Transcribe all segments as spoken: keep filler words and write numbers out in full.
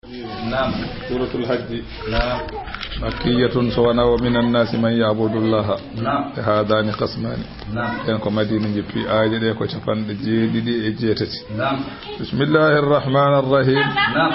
Naam. Suuratul Hajji. Naam. Makkiyatun, so wonaa wa minan naasi man ya'budullaaha. Naam. E haadaani qasmaani. Naam. Ɗen ko Madiina jippi, aaje ɗe ko capanɗe jeeɗiɗi e jeetati. Naam. Bismillaahi arrahmaani arrahiim. Naam.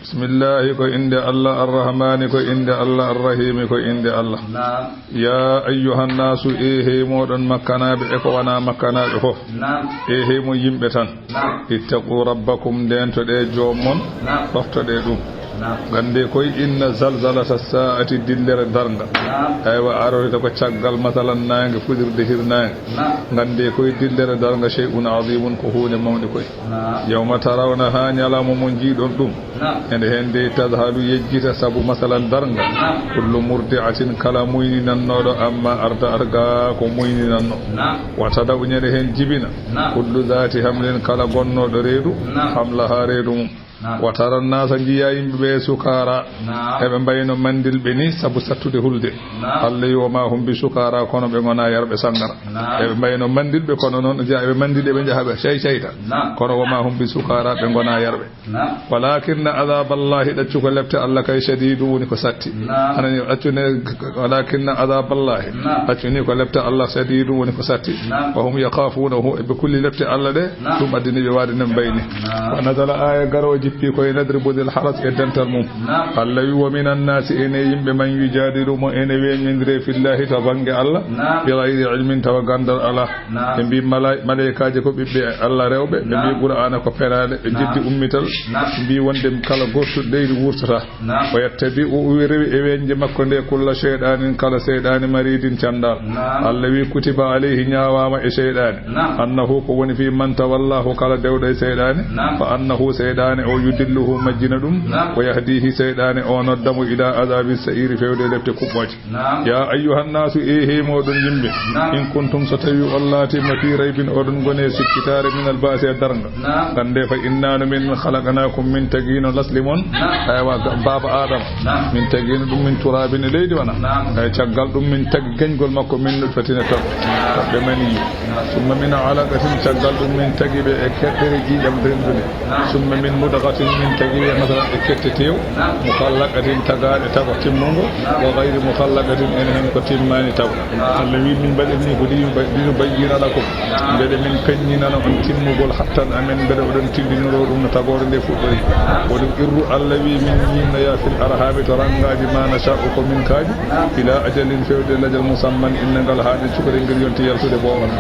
Bismillaahi ko innde Allah, arrahmaani ko innde Allah, arrahiimi ko innde Allah. Naam. Yaa ayyuhan naasu, eehey mooɗon makkanaaɓe e ko wonaa makkanaaɓe fof. Naam. Eehey mon yimɓe tan. Naam. Ittaqu rabbakum, ndeentoɗee joom mon. Naam. Ɗoftoɗee ɗum. Naam. Nganndee koy, inna zalzalata saa'ati, dillere darnga. Naam. Aywa, arorita ko caggal, masalan, naange fuɗirde hirnaange. Naam. Nganndee koy, dillere darnga, shay'un azimun, ko huunde mawnde koy. Naam. Yawma tarawnaha, ñalawma mo njiiɗon ɗum. Naam. Ende heen dey, tadhalu, yejjita, sabu masalan darnga. Naam. Kullu murdi'atin, kala muyninannooɗo amma arda'at, ga ko muyninanno. Naam. Wa tada'u, ñande heen jibina. Naam. Kullu zaati hamlin, kala gonnooɗo reedu. Naam. Hamlaha, reedu mum. Naam. Wa tara nnaasa, njiya yimɓe ɓe, sukaara. Naam. Eɓe mbayno manndilɓe ni sabu sattude hulde. Naam. Allah wi, wa ma hum bi sukaara, kono ɓe ngonaa yarɓe sanngara. Naam. Eɓe mbayno manndilɓe, kono noon jeya eɓe manndilɓe, ɓe njaha ɓe cay cayta. Naam. Kono wa ma hum bi sukaara, ɓe ngonaa yarɓe. Naam. Walakinna adhaballahi, ɗaccu ko lepte Allah kay, shadidu, woni ko satti. Naam. Anani ɗaccu ne, walakinna adhaballahi. Naam. Ɗaccu ni ko lepte Allah, shadidu, woni ko satti. Naam. Wa hum yakhafunahu, eɓe kulli lepte Allah ɗe, naam, ɗum addini ɓe waade no mbayni. Naam. Wa nazala, aya garo jippi koye nadri budil haras e dental mum. Naam. Allah wi, wa minan naasi, ene yimɓe man yujadilu mo ene weñondire fillahi to bannge Allah. Naam. Bi ghayri ilmin, tawa ganndal alaa. Naam. Ɓe mbi mala-, malaykaaji ko ɓiɓɓe Allah rewɓe. Ɓe mbi, naam, Qur'aana ko penaale. Ɓe, naam, jeddi ummital. Naam. Ɓe mbi wonde kala gooto leydi wurtata. Naam. O yettabi o, o rewi e weñde makko nde kulla shayɗanin, kala seyɗaani maridin, canndaal. Naam. Allah wi, kutiba alayhi, ñaawaama e seyɗaani. Naam. Annahu, ko woni fii, man tawallahu, kala dewɗo e seyɗaani. Naam. Fa annahu, seyɗaani o, yudilluhu, majjina ɗum. Naam. Wa yahdihi, seyɗaani o nodda mo, ila adhabi sa'iri, fewde lepte kuɓɓooje. Naam. Ya ayyuhan naasu, eehey mooɗon yimɓe. Naam. In kuntum, so tawii on laatiima, fii raybin, oɗon ngoni e sikkitaare, minal ba'si, e darnga. Naam. Nganndee, fa innaa, no min, khalaqnaakum, min tagiino lasli mon. Naam. Aywa, ga-, baaba Aadama. Naam. Min tagiino ɗum min turaabin, e leydi wona. Naam. Ay, caggal ɗum min tagi geñgol makko, min nutfatin, e toɓɓe. Naam. Toɓɓe mani. Naam. Summa min alaqatin, caggal ɗum min tagi ɓe e keɗɗere ƴiiƴam renndunde. Naam. Summa min mudghatin, min tagi ɓe, masalan, e kette tew. Naam. Mukhallaqatin, tagaaɗe tago timmungo. Naam. Wa ghayri mukhallaqatin, ene heen ko timmaani tago. Naam. Allah wi, min mbaɗi nii ko liyu-, linubayyina lakum. Naam. Mbele min peññinana on timmugol hattan amen, mbele oɗon tinndiniroo ɗum no tagoore nde fuɗɗori. Naam. Wa nuqirru, Allah wi, min ñiinnoya, fil arhami, to ranngaaji, ma nasha'u, ko min kaaji, naam, ila ajalin, fewde lajal, musamman, innangal, haaɗi cukalel ngel yonti yaltude boowal.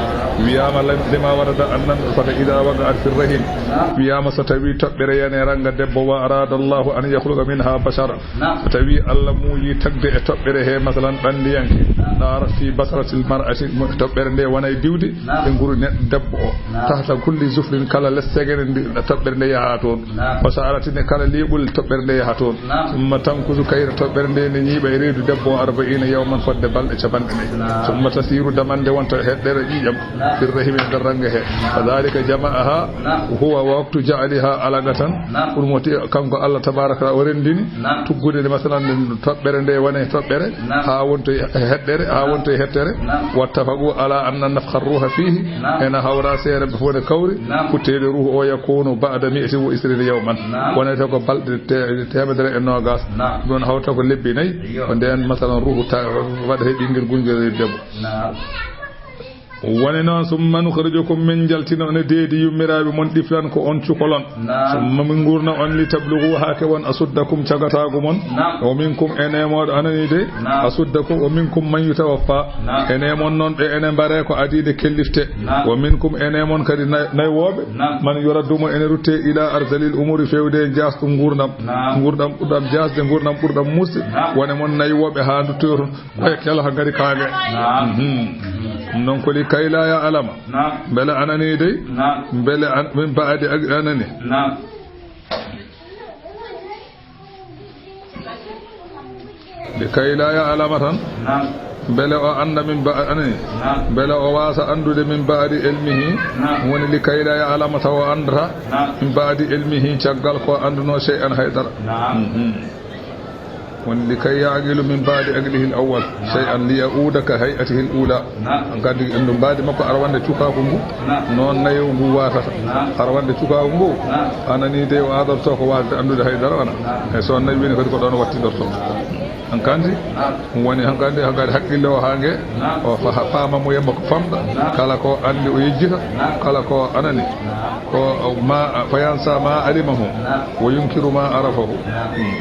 Wiyaama lam-, lima warada annan, fata ida waqa'at fir rahim. Naam. Wiyaama so tawii toɓɓere yani e rannga debbo, wa arada Allahu an yakhluqa minha basharan. Naam. So tawii Allah muuyii tagde e toɓɓere he, masalan, ɓanndiyanke, naam, daarat fi basaratil mar'ati, mo-, toɓɓere nde wona e diwde, naam, e nguru neɗɗo debbo o. Naam. Tahta kulli zufrin, kala les segene ndi, toɓɓere nde yaha toon. Naam. Wa sha'ratin, kala leeɓol toɓɓere nde yaha toon. Naam. Summa tankusu kayra, toɓɓere nde ne ñiiɓa e reedu debbo o, arba'iina yawman, fodde balɗe capanɗe nayi. Naam. Summa tasiiru, damande wonta heɗɗere ƴiiƴam. Naam. Fir rahimi, e nder rannga he. Naam. Fa dhalika jama'aha, naam, huwa waqtu ja'liha alaqatan. Naam. Ɗum woni kanko Allah tabaraka wa ta'ala o renndini, naam, tuggude nde, masalan, nde toɓɓere nde wone toɓɓere, naam, haa wonta e heɗɗere, haa, naam, wonta e heɗɗere. Naam. Wattafaqu ala anna nafkha ruha fihi. Naam. Ena hawra seere ɓe fof ne kawri. Naam. Futteede ruhu o yakunu ba'da mi'atin wa ishrina yawman. Naam. Wonata ko balɗe te-, teemedere e noogaas. Naam. Ɗum hawta ko lebbi nayi. Iyo. Ko ndeen, masalan, ruhu ta-, waɗa he ɓinngel gunngel debbo. Naam. Woni noon, summa nukhrijukum, min njaltina on e deedi yummiraaɓe mon, ɗiflan, ko on cukolon. Naam. Summa min nguurna on, li tablughu, haa keɓon, asuddakum, cagataagu mon. Naam. Wa minkum, ene mon, anani de. Naam. Asuddakum, wa minkum man yutawaffa. Naam. Ene mon noon ɓe ene mbare ko adii nde kellifte. Naam. Wa minkum, ene mon kadi nay-, naywooɓe. Naam. Man yuraddu, mo ene rutte ila arzalil umuri, fewde jaasɗum nguurndam. Naam. Nguurndam ɓurɗam jaasde, nguurndam ɓurɗam muusde. Naam. Wone mon naywooɓe haa nduttoyo toon. Koye kela ha ngari kaage. Naam. Mhm. Ɗum noon ko li kay la ya alama. Naam. Mbele anani dey? Naam. Mbele an-, min baadi ag-, anani. Naam. Li kay la ya alama tan. Naam. Mbele o annda min ba-, anani. Naam. Mbele o waasa anndude min baadi ilmihi. Naam. Woni li kay la ya alama tawa o anndata. Naam. Min baadi ilmihi caggal ko anndunoo shay'an hay dara. Naam. Mhm. Woni, لكي يعقل من بعد عقله الأول شيئا ليعود كهيئته الأولى. Naam. Hankadi en ɗum mbaadi makko arwande cukaaku ngu. Naam. Noon nayewu ngu waasata. Naam. Arwande cukaaku ngu. Naam. Anani de o aadorto ko waasde anndude hay dara wana. Naam. E so nayi woni kadi ko ɗoon wattidorto. Naam. Hankadi. Naam. Ɗum woni hankadi, hankadi hakkille o haa nge. Naam. O fa-, faama mo yemma ko famɗa. Naam. Kala ko anndi o yejjita. Naam. Kala ko anani. Naam. Ko ma, فينسى ما علمه. Naam. وينكر ما عرفه. Naam. Hmm.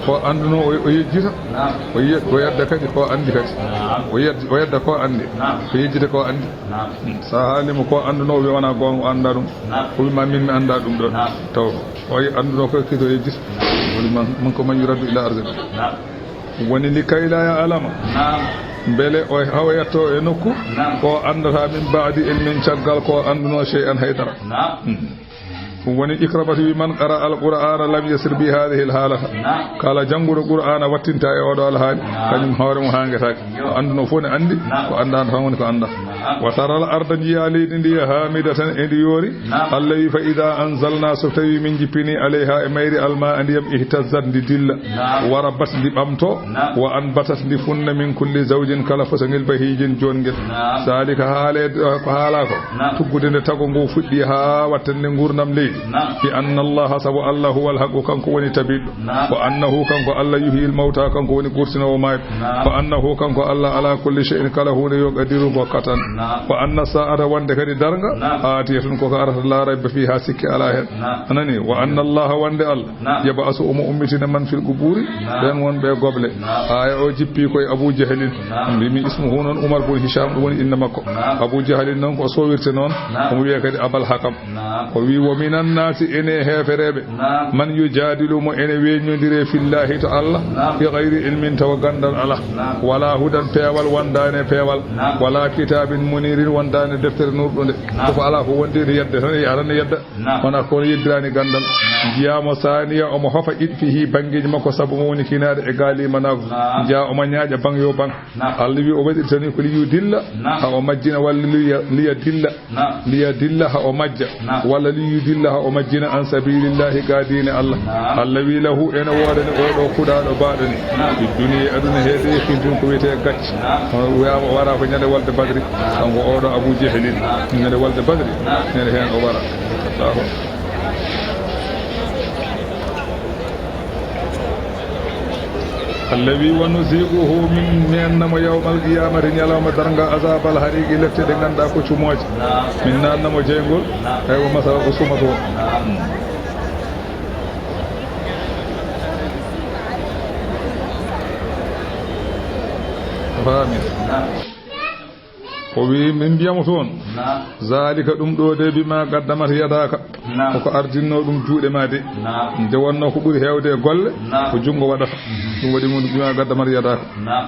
Ko annduno o, o yejjita. Naam. O ye-, o yedda kadi ko anndi kadi. Naam. O yed-, o yedda ko anndi. Naam. O yejjita ko anndi. Naam. Hmm. So a haali mo ko annduno, o wiya wona goonga, o annda ɗum. Naam. O wiya ma min mi annda ɗum ɗon. Naam. Taw o annduno ko kadi o yejjita. Naam. Woni man, man ko من يرد إلى أرذل. Naam. Woni لكي لا يعلم. Naam. Mbele o hawayatto e nokku. Naam. Ko anndata من بعد علم caggal ko annduno شيئا hay dara. Naam. Hmm. Ɗum woni Ikramata wi, من قرأ القرآن لم يسر بهذه الحالة. Naam. Kala jannguɗo Qur'aana wattinta e oɗo alhaali, naam, kañum hoore mum haangetaake. Yo. Ko annduno fof ne anndi, naam, ko anndaano tan woni ko annda. Naam. وترى الأرض njiya leydi ndi هامدة edi yoori. Naam. Allah wi, فإذا أنزلنا so tawi min jippini عليها e mayri الماء ndiyam اهتزت ndi dilla. Naam. وربت ndi ɓamto. Naam. وأنبتت ndi funna من كل زوج kala fosangel بهيج joɗngel. Naam. ذلك haale ko haala ko. Naam. Tuggude nde tago ngo fuɗɗi haa wattande nguurndam leydi. Naam. بأن الله sabu Allah هو الحق kanko woni tabiɗɗo. Naam. وأنه kanko Allah يحيي الموتى kanko woni gurtinoowo maayɓe. Naam. وأنه kanko Allah على كل شيء kala huunde يقدر ko katan. Naam. وأن الساعة wonde kadi darnga. Naam. آتية ko ka arata لا ريب فيها sikki alaa heen. Naam. A nani? وأن الله wonde Allah. Naam. يبعث omo ummitina من في القبور. Naam. Ɓeen wonɓe e goble. Naam. Aaya o jippi ko e Abu Jahlin. Naam. Mbimi ismuhu noon Umar bun Hisham, ɗum woni innde makko. Naam. Abu Jahlin noon ko sowirte noon. Naam. Omo wiyee kadi Abal Hakam. Naam. O wi, ومن الناس ene heefereeɓe. Naam. من يجادل mo ene weññondire في الله to Allah. Naam. بغير علم tawa ganndal alaa. Naam. ولا هدى peewal wondaani e peewal. Naam. ولا كتاب منير wondaani e deftere nuurɗunde. Naam. Ko ko alaa ko wondi to yedde tan, yaha tan yedda. Naam. Wona ko yeddiraani ganndal. Naam. Njiyaa mo saaniya omo hofa إطفه banngeeji makko sabu mo woni kinaade e gaali manaagu. Naam. Njiyaa omo ñaaƴa baŋ yo baŋ. Naam. Allah wi o waɗirtani ko ليضل. Naam. Ha o majjina walla لي-, ليضل. Naam. ليضل ha o majja. Naam. Walla ليضل ha o majjina عن سبيل الله ga diine Allah. Naam. Allah wi له ene woodani oɗo kuɗaaɗo baaɗo ni. Naam. في الدنيا aduna he ɗo e kintin ko wiyetee gacce. Naam. Hono wiyaama o wara ko ñande wolde Badri. Naam. Kanko oɗo Abu Jahlin. Naam. Ñande wolde Badri. Naam. Ñande heen o wara. Allahu Akbar. Allah wi, ونذيقه min naanna mo يوم القيامة ñalawma darnga عذاب الحريق lepte ɗe ngannduɗaa ko cumooje. Naam. Min naanna mo jeyngol. Naam. Eywa, masala o suma toon. Naam. A faami? Naam. O wi, min mbiya mo toon, naam, ذلك ɗum ɗo de بما قدمت يداك. Naam. Ko ko ardinno ɗum juuɗe ma de. Naam. Nde wonno ko ɓuri heewde e golle, naam, ko junngo waɗata. Mhm. Ɗum waɗi mum بما قدمت يداك. Naam.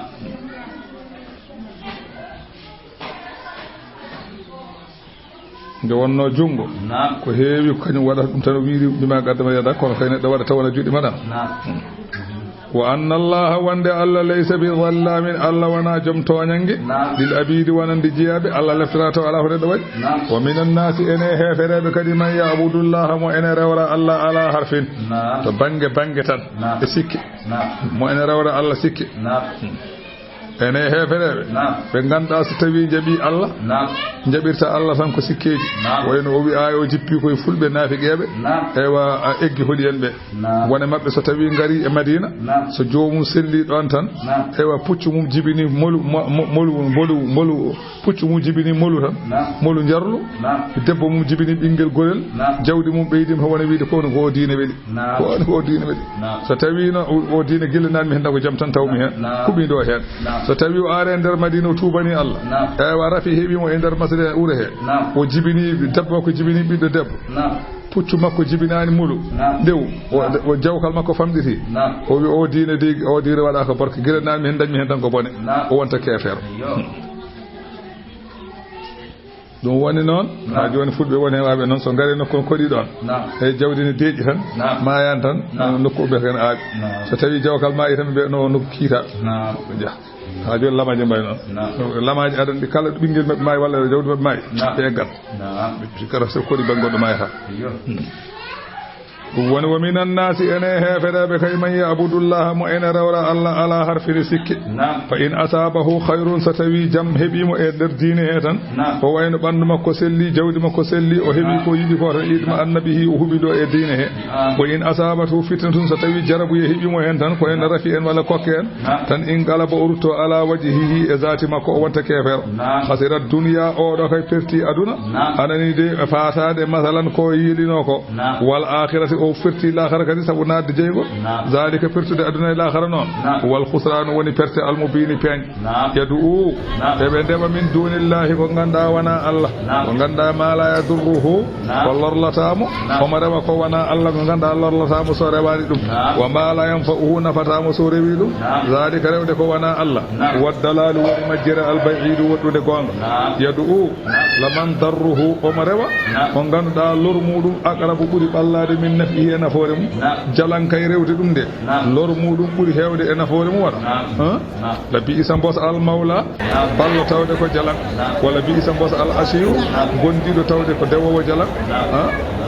Nde wonno junngo, naam, ko heewi ko kañum waɗata ɗum tan, o wiiri بما قدمت يداك, kono kay neɗɗo waɗa tawana juuɗe ma ɗam. Naam. وأن الله wonde Allah ليس بظلام, Allah wona joom tooñannge, naam, للعبيد wonande jiyaaɓe, Allah leftata taw alaa ko neɗɗo waɗi. Naam. ومن الناس ene heefereeɓe kadi من يعبد الله mo ene rewra Allah على حرف. Naam. To bannge bannge tan. Naam. E sikke. Naam. Mo ene rewra Allah sikke. Naam. Hmm. Ene heefereeɓe. Naam. Ɓe ngannduɗaa so tawii njaɓii Allah, naam, njaɓirta Allah tan ko sikkeeji. Naam. Wayno o wi'aay o jippi koye fulɓe naafiqeeɓe. Naam. Eywa, a eggi holi en ɓe. Naam. Wone maɓɓe so tawii ngarii e Madiina, naam, so joomum sellii ɗoon tan, naam, eywa, puccu mum jibini molu, mo-, mo-, molu, molu, molu, puccu mum jibini molu tan, naam, molu njarlu, naam, debbo mum jibini ɓinngel gorel, naam, jawdi mum ɓeydiima, wona wiide ko woni ko o diine weli. Naam. Ko woni ko o diine waɗi. Naam. So tawiino o, o diine gila naatmi heen tan ko jam tan tawmi heen. Naam. Kuɓindo heen. Naam. So tawi o ari e nder Madiina o tuubani Allah. Naam. Eywa, rafi heɓi mo e nder masre wuro he. Naam. O jibini debbo makko, jibini ɓiɗɗo debbo. Naam. Puccu makko jibinaani mulu. Naam. Ndew. O, naam, o jawkal makko famɗiti. Naam. O wi o diine de, o diine waɗa ko barke. Gila naatmi heen dañmi heen tan ko bone. Naam. O wonta keefeero. Yo. Ɗum woni noon, naam, haa jooni fulɓe woni heen aaɓe noon, so ngari nokku on koɗi ɗoon. Naam. Eyi, jawdi ne deeƴi tan, naam, maayaani tan, naam, nokku ɓe kan aaɓi. Naam. So tawi jawkal maayi tan, ɓe no nokku kiita. Naam. Ɓe njaha. Haa jooni lamaaji mbayi noon. Naam. Lamaaji adan ɗi kala ɓinngel maɓɓe maayi walla jawdi maɓɓe maayi, naam, ɓe eggat. Naam. Ɓe kala so koɗi ɓe goɗɗo maayata. Iyo. Hmm. Ɗum woni, "Wa minan naasi, ene heefereeɓe kay, man ya'budullaha, mo ene rewra Allah, ala harfin, e sikke." Naam. "Fa in asaabahu khayrun, so tawi jam heɓii mo e nder diine he tan, naam, ko wayno ɓanndu makko selli, jawdi makko selli, o heɓi, naam, ko yiɗi ko tan, itma'anna bihi, o huɓindoo e diine he. Naam. Wa in asaabathu fitnatun, so tawi jarabuye heɓii mo heen tan, ko en, naam, rafi en walla kokke en, naam, tan inqalaba, o rutto, ala wajhihi, e zaati makko, o wonta keefeero. Naam. Khasira dunya, o ɗo kay perti aduna. Naam. Anani de, e faataade masalan ko yiilinoo ko. Naam. Wal akhirati, o firti laakhara kadi sabu naatde jeyngol. Naam. Zalika, pertude aduna e laakhara noon. Naam. Wal khusranu, woni perte almubini, peeñ. Naam. Yad'u, naam, eɓe ndeɓa min dunillahi, ko ngannduɗaa wonaa Allah. Naam. Ko ngannduɗaa ma la yadurruhu, naam, ko lorlataa mo. Naam. Omo rewa ko wonaa Allah, ko ngannduɗaa lorlataa mo so rewaani ɗum. Naam. Wa ma la yanfa'uhu, nafataa mo so rewi ɗum. Naam. Zalika, rewde ko wonaa Allah. Naam. Wa dalalu, woni majjere, al ba'idu, woɗɗunde goonga. Naam. Yad'u, naam, laman darruhu, omo rewa, naam, ko ngannduɗaa lor muɗum aqrabu, ɓuri ɓallaade, min naf'ihi, e nafoore mum. Naam. Jalan kay rewde ɗum de, naam, lor muɗum ɓuri heewde e nafoore mum wata. Naam. Hã? Naam. La bi'sa mbos al mawla, naam, ballo tawde ko jalan. Naam. Walla bi'sa mbos al asiru, naam, gondiiɗo tawde ko dewoowo jalan. Naam. Hã?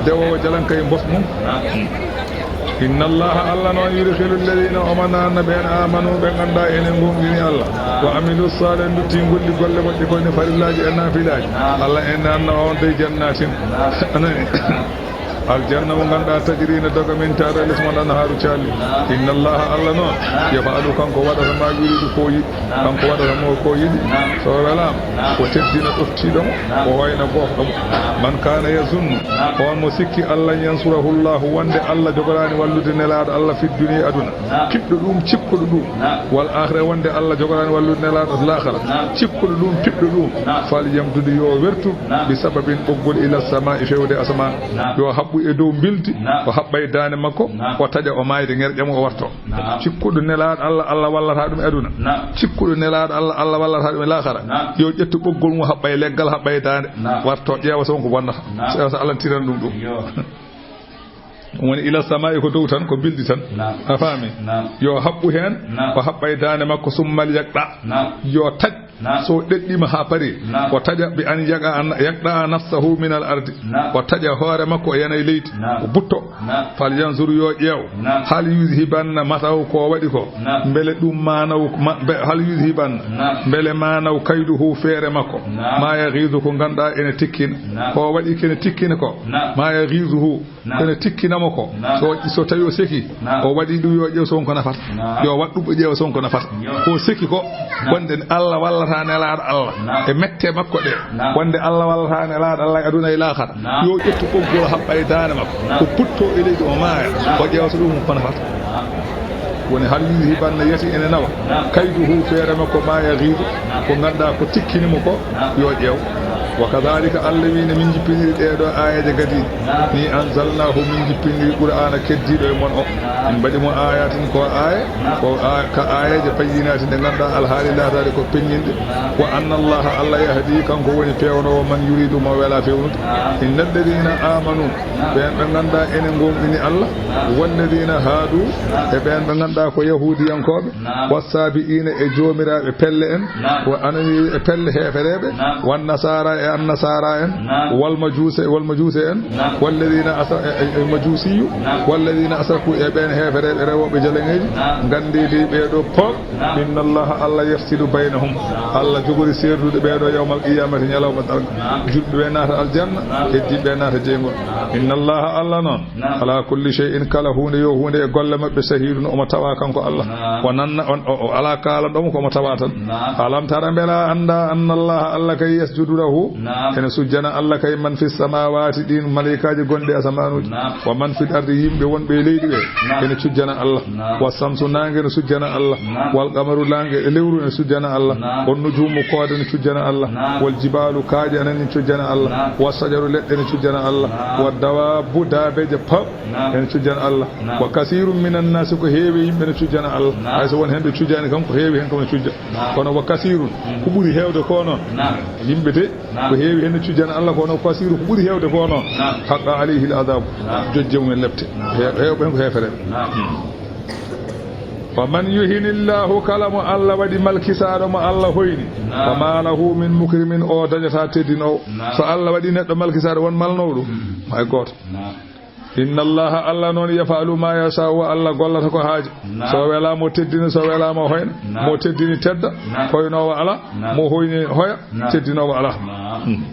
Dewoowo jalan kay mbos mum. Naam. Inna Allaha, Allah noon, yudkhilu alladhina, omo naatna ɓeen, amanu, ɓe ngannduɗaa ene ngoongɗini Allah, wa amilu salih, ndutti golli golle moƴƴe ko ne farillaaji e naafilaaji. Allah ene naatna on dey jannatin. Anani? Aljanna mo ngannduɗaa tajri ne doga min taara les mon anhaaru caali. Inna Allaha, Allah noon, yaf'alu, kanko waɗata ma yuridu ko yiɗi. Kanko waɗata mo ko yiɗi. So welaama, o teddina ɗoftiiɗo mo, o hoyna goofɗo mo. Man kana yazunnu, on mo sikki, allan yansurahu Allahu, wonde Allah jogoraani wallude nelaaɗo Allah fi dunya, aduna. Piɗɗo ɗum, cikkuɗo ɗum. Wal akhira, wonde Allah jogoraani wallude nelaaɗo laakhara. Cikkuɗo ɗum, piɗɗo ɗum. Fal yamdud, yo wertu, bi sababin, ɓoggol, ila samaa'i, fewde asamaan. Yo haɓɓu e dow mbildi, o haɓɓa e daande makko, o taƴa, o maayde, ŋerƴa mo, o warto. Naam. Cikkuɗo nelaaɗo Allah, Allah wallata ɗum e aduna. Naam. Cikkuɗo nelaaɗo Allah, Allah wallata ɗum e laakhara. Naam. Yo ƴettu ɓoggol mum, haɓɓa e leggal, haɓɓa e daande. Naam. Warto, ƴeewa so won ko bonnata. Naam. So, so Allah tirana ɗum ɗum. Yo. Ɗum woni ila samaa'i, ko dow tan, ko mbildi tan. Naam. A faami? Naam. Yo haɓɓu heen, naam, o haɓɓa e daande makko, summal yaqta. Naam. Yo taƴ. Naam. So ɗeɗɗiima haa pari, naam, o taƴa, bi an yaqa, yaqa nafsahu min al ardi. Naam. O taƴa hoore makko, o yana e leydi. Naam. O butto. Naam. Fal yanzur, yo ƴeew. Naam. Hal yuzhibanna, mataw ko waɗi ko. Naam. Mbele ɗum maanaw, ma-, mbe-, hal yuzhibanna. Naam. Mbele maanaw kayduhu, feere makko. Naam. Ma yaghizu, ko ngannduɗaa ene tikkina. Naam. Ko waɗi kene tikkina ko. Naam. Ma yaghizuhu. Naam. Ene tikkina mo ko. Naam. So, so tawi o seki, naam, o waɗi ɗum, yo ƴeew so won ko nafata. Naam. Yo waɗ ɗum, o ƴeewa so won ko nafata. Yo. Ko seki ko, naam, wonde Allah wallata nelaaɗo Allah. Naam. E mette makko ɗe. Naam. Wonde Allah wallata nelaaɗo Allah e aduna e laakhara. Naam. Yo ƴettu ɓoggol, haɓɓa e daande makko. Naam. O putto e leydi, o maaya. Naam. O ƴeewa so ɗum ko nafata. Naam. Woni hal yuzhibanna, yati ene nawa. Naam. Kayduhu, feere makko, ma yaghizu, naam, ko ngannduɗaa ko tikkini mo ko. Yo ƴeew. Wa kadhalika, Allah wi, ne min jippiniri ɗee ɗoo aayeeje gadiiɗe. Ni anzalnahu, min jippiniri Qur'aana keddiiɗo e mon o. Min mbaɗi mo aayatin, ko aaya, ko a-, ka aayeeje, bayyinaatin, ɗe ngannduɗaa alhaali laataade ko peññinɗe. Wa anna Allaha, Allah yahdi, kanko woni peewnoowo, man yuridu, mo wela fewnude. Inna alladhina amanu, ɓeen ɓe ngannduɗaa ene ngoongɗini Allah. Walladhina hadu, e ɓeen ɓe ngannduɗaa ko yahuudiyankooɓe. Naam. Wassaabi'iina, e joomiraaɓe pelle en, naam, wa anani e pelle heefereeɓe, naam, wan nasaara e annasaara en, naam, wal majuuse, wal majuuse en, naam, walladhiina asa-, e, e, e majuusiyyu, naam, walladhiina asraku, e ɓeen heefereeɓe rewooɓe jalaŋeeji, naam, nganndee dey ɓee ɗoo pop, naam, inna Allaha, Allah yafsilu baynahum, naam, Allah jogori seerdude ɓee ɗoo yawmal qiyaamati, ñalawma darnga. Naam. Julɓe ɓe naata aljanna, naam, heddiiɓe ɓe naata jeyngol. Naam. Inna Allaha, Allah noon, naam, ala kulli shay'in, kala huunde, yo huunde e golle maɓɓe, shahidun, omo tawa kanko Allah. Naam. O nanna, on, o, o alaa kaalanɗo mo ko omo tawa tan. Naam. Alam tara, mbela a anndaa, anna Allaha, Allah kay, yasjudu lahu, naam, ene sujjana Allah kay, man fis samawati, ɗin malaykaaji gonɗi e asamaanuuji. Naam. Wa man fil ardi, yimɓe wonɓe e leydi ɓe, naam, ene cujjana Allah. Naam. Wa shamsu, naange ene sujjana Allah. Naam. Wal qamaru, naange, e lewru ene sujjana Allah. Naam. Wan nujumu, koode ene cujjana Allah. Naam. Wal jibalu, kaaƴe anan ene cujjana Allah. Naam. Wa shajaru, leɗɗe ene cujjana Allah. Naam. Wa dawabbu, daabeeje pop, naam, ene cujjana Allah. Naam. Wa kasirun minan nasi, ko heewi e yimɓe ene cujjana Allah. Naam. Hay so won heen ɓe cujjaani kam, ko heewi heen kam ene cujja. Naam. Kono wa kasirun, mm, ko ɓuri heewde ko noon. Naam. Yimɓe de, naam, ko heewi heen ne cujjana Allah, kono kasirun, ko ɓuri heewde ko noon. Naam. Haqqa alayhi al-adhabu. Naam. Jojje mum en lepte. Naam. He-, heewɓe heen ko heefereɓe. Naam. Wa man yuhini Llahu, kala mo Allah waɗi malkisaaɗo, mo Allah hoyni. Naam. Fa ma lahu min mukrimin, o dañataa teddinoowo. Naam. So Allah waɗi neɗɗo malkisaaɗo, won malnoowo ɗum? Mm. Hay gooto. Naam. Inna Allaha, Allah noon, yaf'alu ma yasha, o Allah gollata ko haaji. Naam. So welaama o teddina, so welaama o hoyna. Naam. Mo teddini tedda, naam, hoynoowo alaa, naam, mo hoyni hoya, naam, teddinoowo alaa. Naam. Hmm.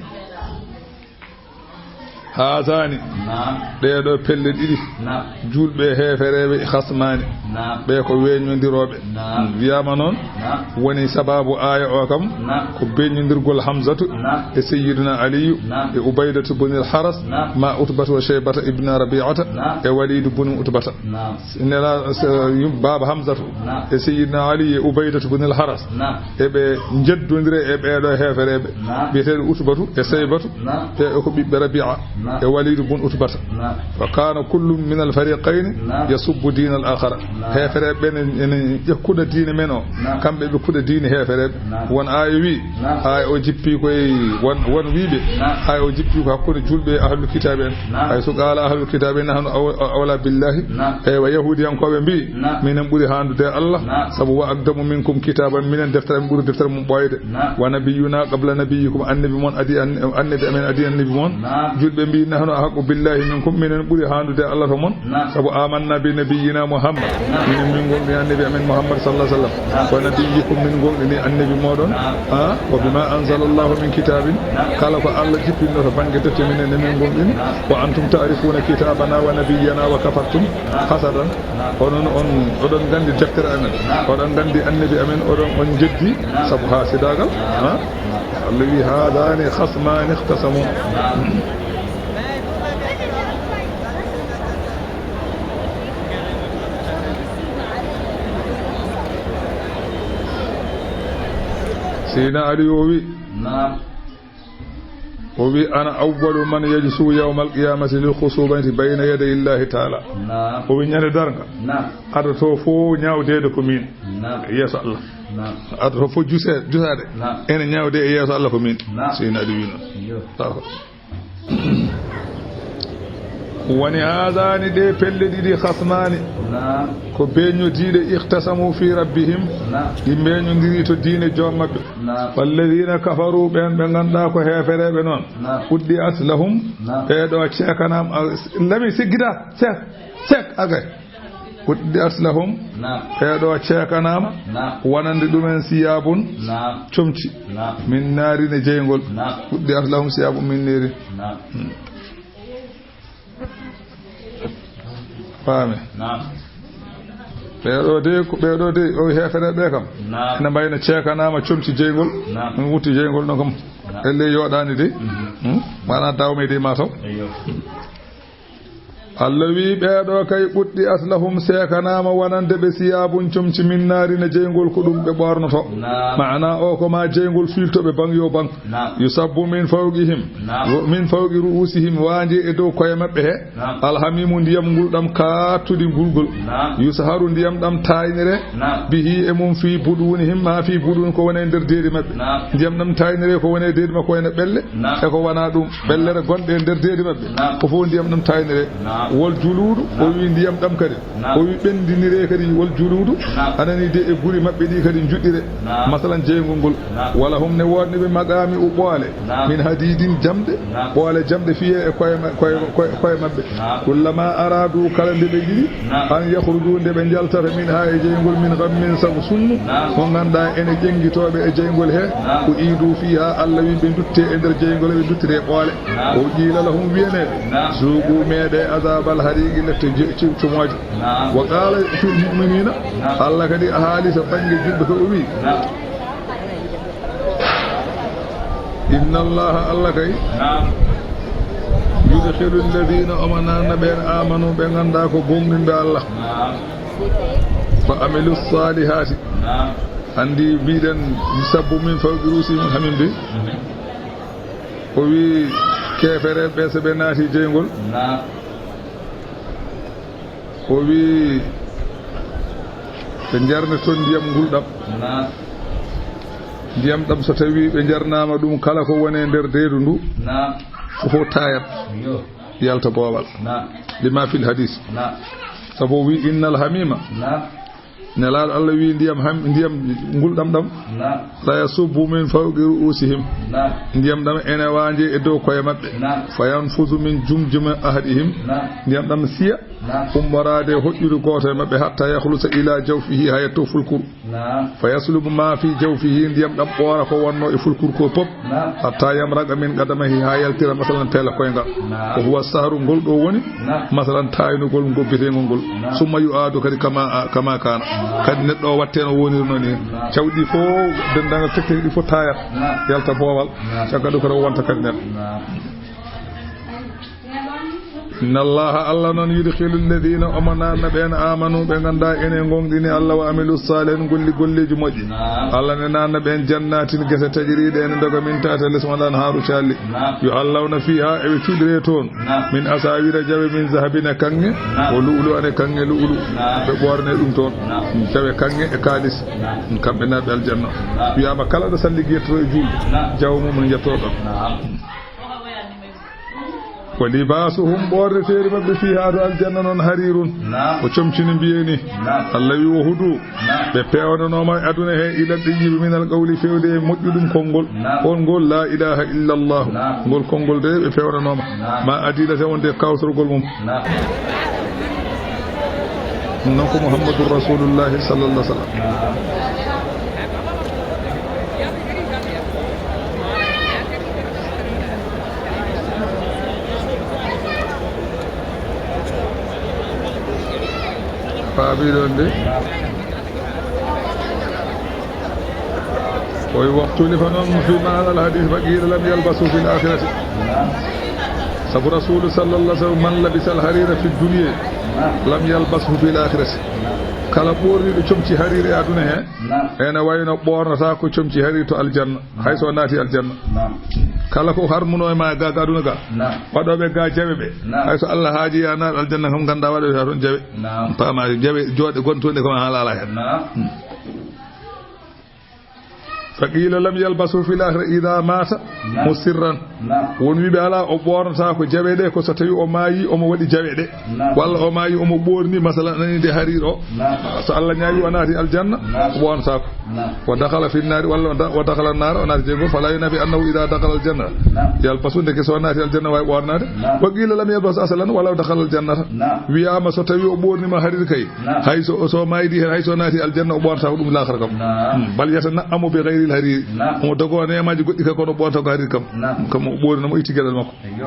Haazani, naam, ɗee ɗoo pelle ɗiɗi, naam, juulɓe e heefereeɓe, khasmani, naam, ɓe ko weññondirooɓe. Naam. Wiyaama noon, naam, woni sabaabu aaya o kam, naam, ko beññondirgol Hamzatu, naam, e Sayyidina Aliyu, naam, e Ubaydatu bunil Haras, naam, ma Utbatu wa Shaybata ibn Rabi'ata, naam, e Walidu bun Utbata. Naam. Nela, s-, yum-, baaba Hamzatu, naam, e Sayyidina Ali e Ubaydatu bunil Haras. Naam. Eɓe njeddondire e ɓee ɗoo heefereeɓe. Naam. Biyeteeɗo Utbatu e Saybatu. Naam. E ko ɓiɓɓe Rabi'a. Naam. E Walidu bun Utbata. Naam. Wa kana kullun min al fariqayni, naam, yasubbu dina al akhara. Naam. Heefereeɓe ɓen ene, ene ƴakkuɗa diine men o. Naam. Kamɓe ɓe kuɗa diine heefereeɓe. Naam. Won aaya wi, naam, aaya o jippi koye won, won wiiɓe. Naam. Aaya o jippi ko hakkunde juulɓe e ahlul kitaabe en. Naam. Hay so qaala ahlul kitaabe, nahnu aw-, awla billahi. Naam. Eywa, yahuudiyankooɓe mbi, naam, minen ɓuri haandude e Allah. Naam. Sabu wa aqdamu minkum kitaaban, minen deftere men ɓuri deftere mum ɓooyde. Naam. Wa nabiyyuna qabla nabiyyikum, annabi mon adi an-, annabi amen adi annabi mon. Naam. Juulɓe mbi, nahnu ahaqqu billahi minkum, minen ɓuri haandude e Allah to mon. Naam. Sabu amanna bi nabiyyina Muhammad. Naam. Minen min gomɗini annabi amen Muhammad sallallahu alaihi wasallam. Naam. Wa nabiyyikum, min gomɗini annabi moɗon. Naam. Ha? Wa bima anzalallahu min kitabin. Naam. Kala ko Allah jippinno to bangge defte, minen ne min gomɗini. Naam. Wa antum ta'rifuna kitabana wa nabiyyana wa kafartum. Naam. Hasadan. Naam. Onon on, oɗon gandi deftere amen. Naam. Oɗon gandi annabi amen, oɗon on jeddi. Naam. Sabu hasidaagal. Naam. Ha? Naam. Allah wi, hadani khasmani ikhtasamu. Naam. Seyna Ali o wi, naam, o wi, ana awwalu man yajsu yawmal qiyamati lil khusumati bayna yaday Allahi ta'ala. Naam. O wi, ñande darnga, naam, adoto fof ñaawdeede ko min. Naam. Yeeso Allah. Naam. Adoto fof juse-, jusaade. Naam. Ene ñaawde e yeeso Allah ko min. Naam. Seyna Ali wi noon. Iyo. Taw ko. Woni haadaani ɗe pelle ɗiɗi khasmaani. Naam. Ko beeñodiiɗe ikhtasamu fi rabbihim. Naam. Ɗi mbeeñondiri to diine joom maɓɓe. Naam. Walladina kafaru, ɓeen ɓe ngannduɗaa ko heefereeɓe noon. Naam. Quddi'at lahum. Naam. Ɓee ɗo ceekanaama, a, lami siggita, seek, seek, agay. Quddi'at lahum. Naam. Ɓee ɗo ceekanaama. Naam. Wonande ɗumen siyabun. Naam. Comci. Naam. Min naarin e jeyngol. Naam. Quddi'at lahum siyabun min naarin. Naam. Hmm. Faami. Naam. Ɓee ɗo de, ko ɓee ɗo de, o heefereeɓe kam. Naam. Ene mbayna ceekanaama comci jeyngol. Naam. Ɗum wutti jeyngol ɗon kam. Naam. Elle yooɗaani de. Mhm. Hmm? Maanaa dawme de ma taw. Eyyo. Allah wi, ɓee ɗo kay, quddi'at lahum, seekanaama wonande ɓe, siyabun, comci, min naarin e jeyngol, ko ɗum ɓe ɓoornoto. Naam. Maanaa o ko ma jeyngol fiilto ɓe baŋ yo baŋ. Naam. Yusabbu min fawqihim. Naam. Wo-, min fawqi ru'usihim, waanji e dow koye maɓɓe he. Naam. Alhamimu, ndiyam ngulɗam kaattudi ngulgol. Naam. Yusharu, ndiyam ɗam taaynire. Naam. Bihi, e mum, fi budunihim, ma fi budun, ko woni e nder deedi maɓɓe. Naam. Ndiyam ɗam taaynire ko woni e deedi maɓɓe, ko woni e ɓelle. Naam. E ko wonaa ɗum, ɓellere gonɗe e nder deedi maɓɓe. Naam. Ko fof ndiyam ɗam taaynire. Naam. Wal juluudu, o, naam, wi ndiyam ɗam kadi. Naam. O wi ɓenndinire kadi wal juluudu. Naam. A nani de, e guri maɓɓe ɗi kadi njuɗɗire. Naam. Masalan, jeyngol ngol. Naam. Wala hum, ne woodani ɓe maqaami u ɓoole. Naam. Min hadiidin, jamɗe. Naam. Ɓoole jamɗe fiye e koye ma-, koye, koye, koye maɓɓe. Naam. Kullama araadu, kala nde ɓe njiɗi. Naam. An yakhruju, nde ɓe njaltata, minha, e jeyngol, min ghammin, sabu sunnu. Naam. Mo ngannduɗaa ene ƴenngitooɓe e jeyngol he. Naam. U'iidu fiiha, Allah wi ɓe ndutte e nder jeyngol, ɓe nduttire ɓoole. Naam. O qiila lahum, wiyeneede. Naam. Zuuqu, meeɗe, azaabal hariiqi, lette je-, cu-, cumooje. Naam. Wa qaala fil mu'miniina. Naam. Allah kadi a haali to bannge juulɓe ko o wi. Naam. Inna Allaha, Allah kay. Naam. Yudkhilu alladhina, omo naatna ɓeen, aamanu, ɓe ngannduɗaa ko gomɗinɓe Allah. Naam. Wa amilu saalihaati. Naam. Anndi mbiɗen, yusabbu min fawqi ru'usihim hamim de. Mhm. O wi keefereeɓe ɓe, so ɓe naati jeyngol. Naam. O wi ɓe njarna toon ndiyam ngulɗam. Naam. Ndiyam ɗam, so tawi ɓe njarnaama ɗum, kala ko woni e nder deedu ndu, naam, ko fof taayat. Yo. Yalta boowal. Naam. Lima fil hadis. Naam. Sabu o wi, innal hamima. Naam. Nelaaɗo Allah wiyi, "Ndiyam ham, ndiyam ngulɗam ɗam, naam, la yasubbu min fawqi ru'usihim." Naam. Ndiyam ɗam ene waanje e dow koye maɓɓe. Naam. "Fa yanfuzu min jumjumi ahadihim." Naam. Ndiyam ɗam siya, naam, ummoraade hoƴƴude gooto e maɓɓe, "hatta yakhlusa ila jawfihi," haa yetto fulkuru. Naam. "Fa yaslubu ma fi jawfihi," ndiyam ɗam ɓoora ko wonno e fulkuru ko pop. Naam. "Hatta yamraqa min qadamahi," haa yaltira, masalan, peela koyngal. Naam. "Wa huwa sahru," ngol ɗo woni, naam, masalan, taaynugol ngobbeteengol ngol. Naam. "Summa yu'adu kadi kama, kama kana." Naam. Kadi neɗɗo o watte no wonirno ni. Naam. Cawɗi fof, denndaangal tekke ɗi fof taayat. Naam. Yalta boowal. Naam. Caggal ɗum kadi o wonta kadi neɗɗo. Naam. "Inna Allaha," Allah noon, "yudkhilu alladhina," omo naatna ɓeen, "amanu," ɓe ngannduɗaa ene ngoongɗini Allah, "wa amilu salihin," golli golleeji moƴƴi. Naam. Allah ne naatna ɓeen "jannatin," gese tajiriiɗe ene ndoga "min tahtiha al-anharu," calli. Naam. "Yuhallawna fiha," eɓe cuuɗiree toon. Naam. "Min asawira," jawe "min zahabin," e kaŋŋe. Naam. "Wa lu'lu'an," e kaŋŋe lu'lu'u. Naam. Ɓe ɓoorne ɗum toon. Naam. Jawe kaŋŋe e kaalis. Naam. Kamɓe naatɓe aljanna. Naam. Wiyaama kala ɗo salligue yettoto e juulde, naam, jawe mum ne njettoo ɗon. Naam. "Wa libasuhum," ɓoorneteeri maɓɓe, "fiha," to aljanna noon, "harirun." Naam. Ko comci no mbiyee ni. Naam. Allah wi, "Wa hudu," naam, ɓe peewnanooma e aduna he, "ila tayyibi min al qawli," feewde e moƴƴuɗum konngol. Naam. Konngol "la ilaha illa Allah." Naam. Ngol konngol de ɓe peewnanooma. Naam. Ma adilata wonde kawtorgol mum. Naam. Ɗum noon ko Muhammadun Rasulullahi sallallahu alaihi wasallam. Naam. Faabi ɗon de. O wi, "Waxtulifa noon fi maana al hadis, fa qiila lam yalbasu fil akhirati." Sabu Rasulu sallallahu alaihi wasallam, "Man labisa al harira fi dunya lam yalbasu fil akhirati." Kala ɓoorniiɗo comci hariri e aduna he, naam, ene wayno ɓoornata ko comci hariri to aljanna. Hay so o naati aljanna. Naam. Kala ko harmuno e ma ga, ga aduna ga. Naam. Waɗooɓe ga jawe ɓe. Naam. Hay so Allah haaji ya naat aljanna kam, ganda waɗooɓe toon jawe. Naam. Paama jawe jooɗe gontunde ko ma halala hen. Naam. Hmm. Fa qila lam yalbasu fil akhirah idha mata, naam, musirran. Naam. Won wiɓe ala o ɓornata ko jawe ɗe, ko so tawi o maayi omo waɗi jawe ɗe. Naam. Walla o maayi omo ɓorni, masalan, anani de hariir o. Naam. So Allah ñaawi o naati aljanna, naam, o ɓornata ko. Naam. Wa dakhala fi nnaari, walla o da-, wa dakhala nnaara, o naati jeyngol, fala yunafi annahu idha dakhala aljanna, naam, yalbasu, ndeke so naati aljanna waawi ɓornaade. Naam. Wa qila lam yalbas asalan walaw dakhala aljannata. Naam. Wiyaama so tawi o ɓornima hariir kay, naam, hay so, so maaydi heen, hay so naati aljanna, o ɓornata ko ɗum laakhara kam. Naam. Hmm. Bal yatana'amu bi ghayril hariiri. Naam. Omo dogo neemaaji goɗɗi kay, kono o ɓornata ko hariir kam. Naam. Kam o ɓornama, o itti geɗal makko. Eyyo.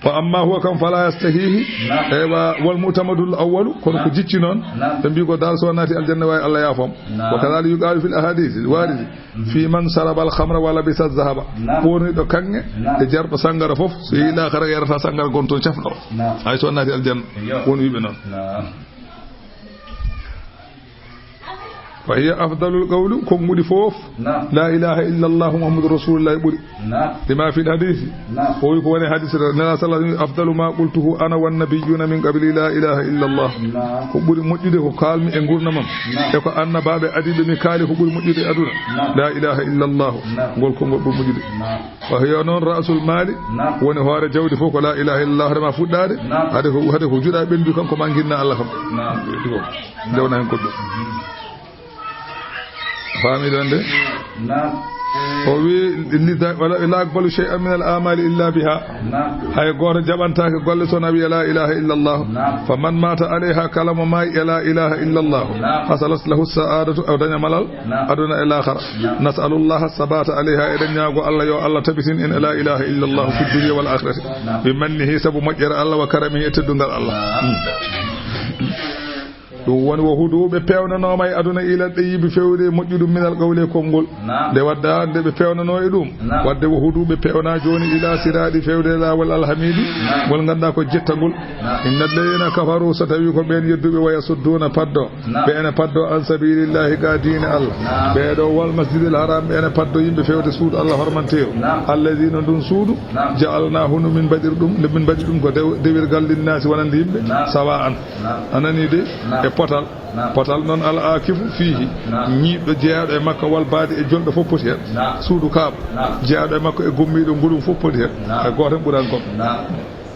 Wa amma huwa kam fala yastahihi. Naam. Eywa, wal mu'tamadul awwalu, kono ko, naam, jicci noon, naam, ɓe mbi ko dal so naati aljanna waawi Allah yaafom. Naam. Wa kadhalika yuqalu fil ahadith al waridi, mhm, fi man sharaba al khamra wa labisa al dhahaba. Naam. Ɓorniɗo kaŋŋe, naam, e jarɗo sanngara fof, so yehi, naam, laakhara yarata sanngara gonto cafɗo. Naam. Hay so naati aljanna. Eyyo. Won wiɓe noon. Naam. Wa hiya afdalul qawli, konguɗi fof, naam, la ilaha illa Allah Muhammadur Rasulullah ɓuri. Naam. Lima fil hadisi. Naam. O wi ko woni hadis, Nela sallallahu alaihi wasallam, "Afdalu ma qultuhu ana wan nabiyyuna min qabli, la ilaha illa Allah." Naam. Ko ɓuri moƴƴude ko kaalmi e ngurnamam, naam, e ko annabaaɓe adiiɓe mi kaali, ko ɓuri moƴƴude e aduna. Naam. La ilaha illa Allah. Naam. Ngol konngol ɓuri moƴƴude. Naam. Wa hiya noon ra'sul maali, naam, woni hoore jawdi fof ko la ilaha illallah, hoore ma fuɗɗaade, naam, hade ko, hade ko juɗa ɓendu kam ko ma nginna Allah kam. Naam. Ɓendu ko. Ndewna hen goɗɗum. Faami ɗon de? Naam. O wi, "Lidha-, wala, la aqbalu shay'an min al amali illa biha." Naam. Hay gooto jaɓantaake golle so na wiya la ilaha illallah. Naam. Fa man mata alayha, kala mo maayi e la ilaha illallah. Naam. Hasalat lahu sa'adatu, o daña malal. Naam. Aduna e laakhara. Naam. Nas'alullaha sabata alayha, eɗen ñaago Allah yo Allah tabitin en e la ilaha illallah fi dunya wal akhirati. Naam. Bi mannihi, sabu moƴƴere Allah, wa karamihi, e teddungal Allah. Naam. Hmm. Ɗum woni wo hudu ɓe peewnanooma e aduna ila ɗeyibi fewde moƴƴuɗum minal qawli e konngol. Naam. Nde wadda nde ɓe peewnanoo e ɗum. Naam. Wadde wo hudu ɓe peewna jooni ila siraɗi fewde laawol alhamiidi. Naam. Ngol ngannduɗaa ko jettagol. Naam. Inna alladhina kafaru, so tawi ko ɓeen yedduɓe, wa yasudduuna paddo. Naam. Ɓe ene paddo an sabilillahi ga diine Allah. Naam. Ɓee ɗo wal masjidil haram, ɓe ene paddo yimɓe fewde suudu Allah hormanteeru. Naam. Alladhina, ndun suudu. Naam. Ja'alnahu, no min mbaɗir ɗum, nde min mbaɗi ɗum ko dew-, dewirgal linnaasi wonande yimɓe. Naam. Sawa'an. Naam. A nanii de? Naam. E potal. Naam. Potal noon al akifu fiihi. Naam. Ñiiɓɗo jeyaaɗo e makko wal baadi e jolɗo fof poti heen. Naam. Suudu Kaaba. Naam. Jeyaaɗo e makko e gommiiɗo ngulum fof poti heen. Naam. Hay gooto heen ɓuraani goɗɗo. Naam.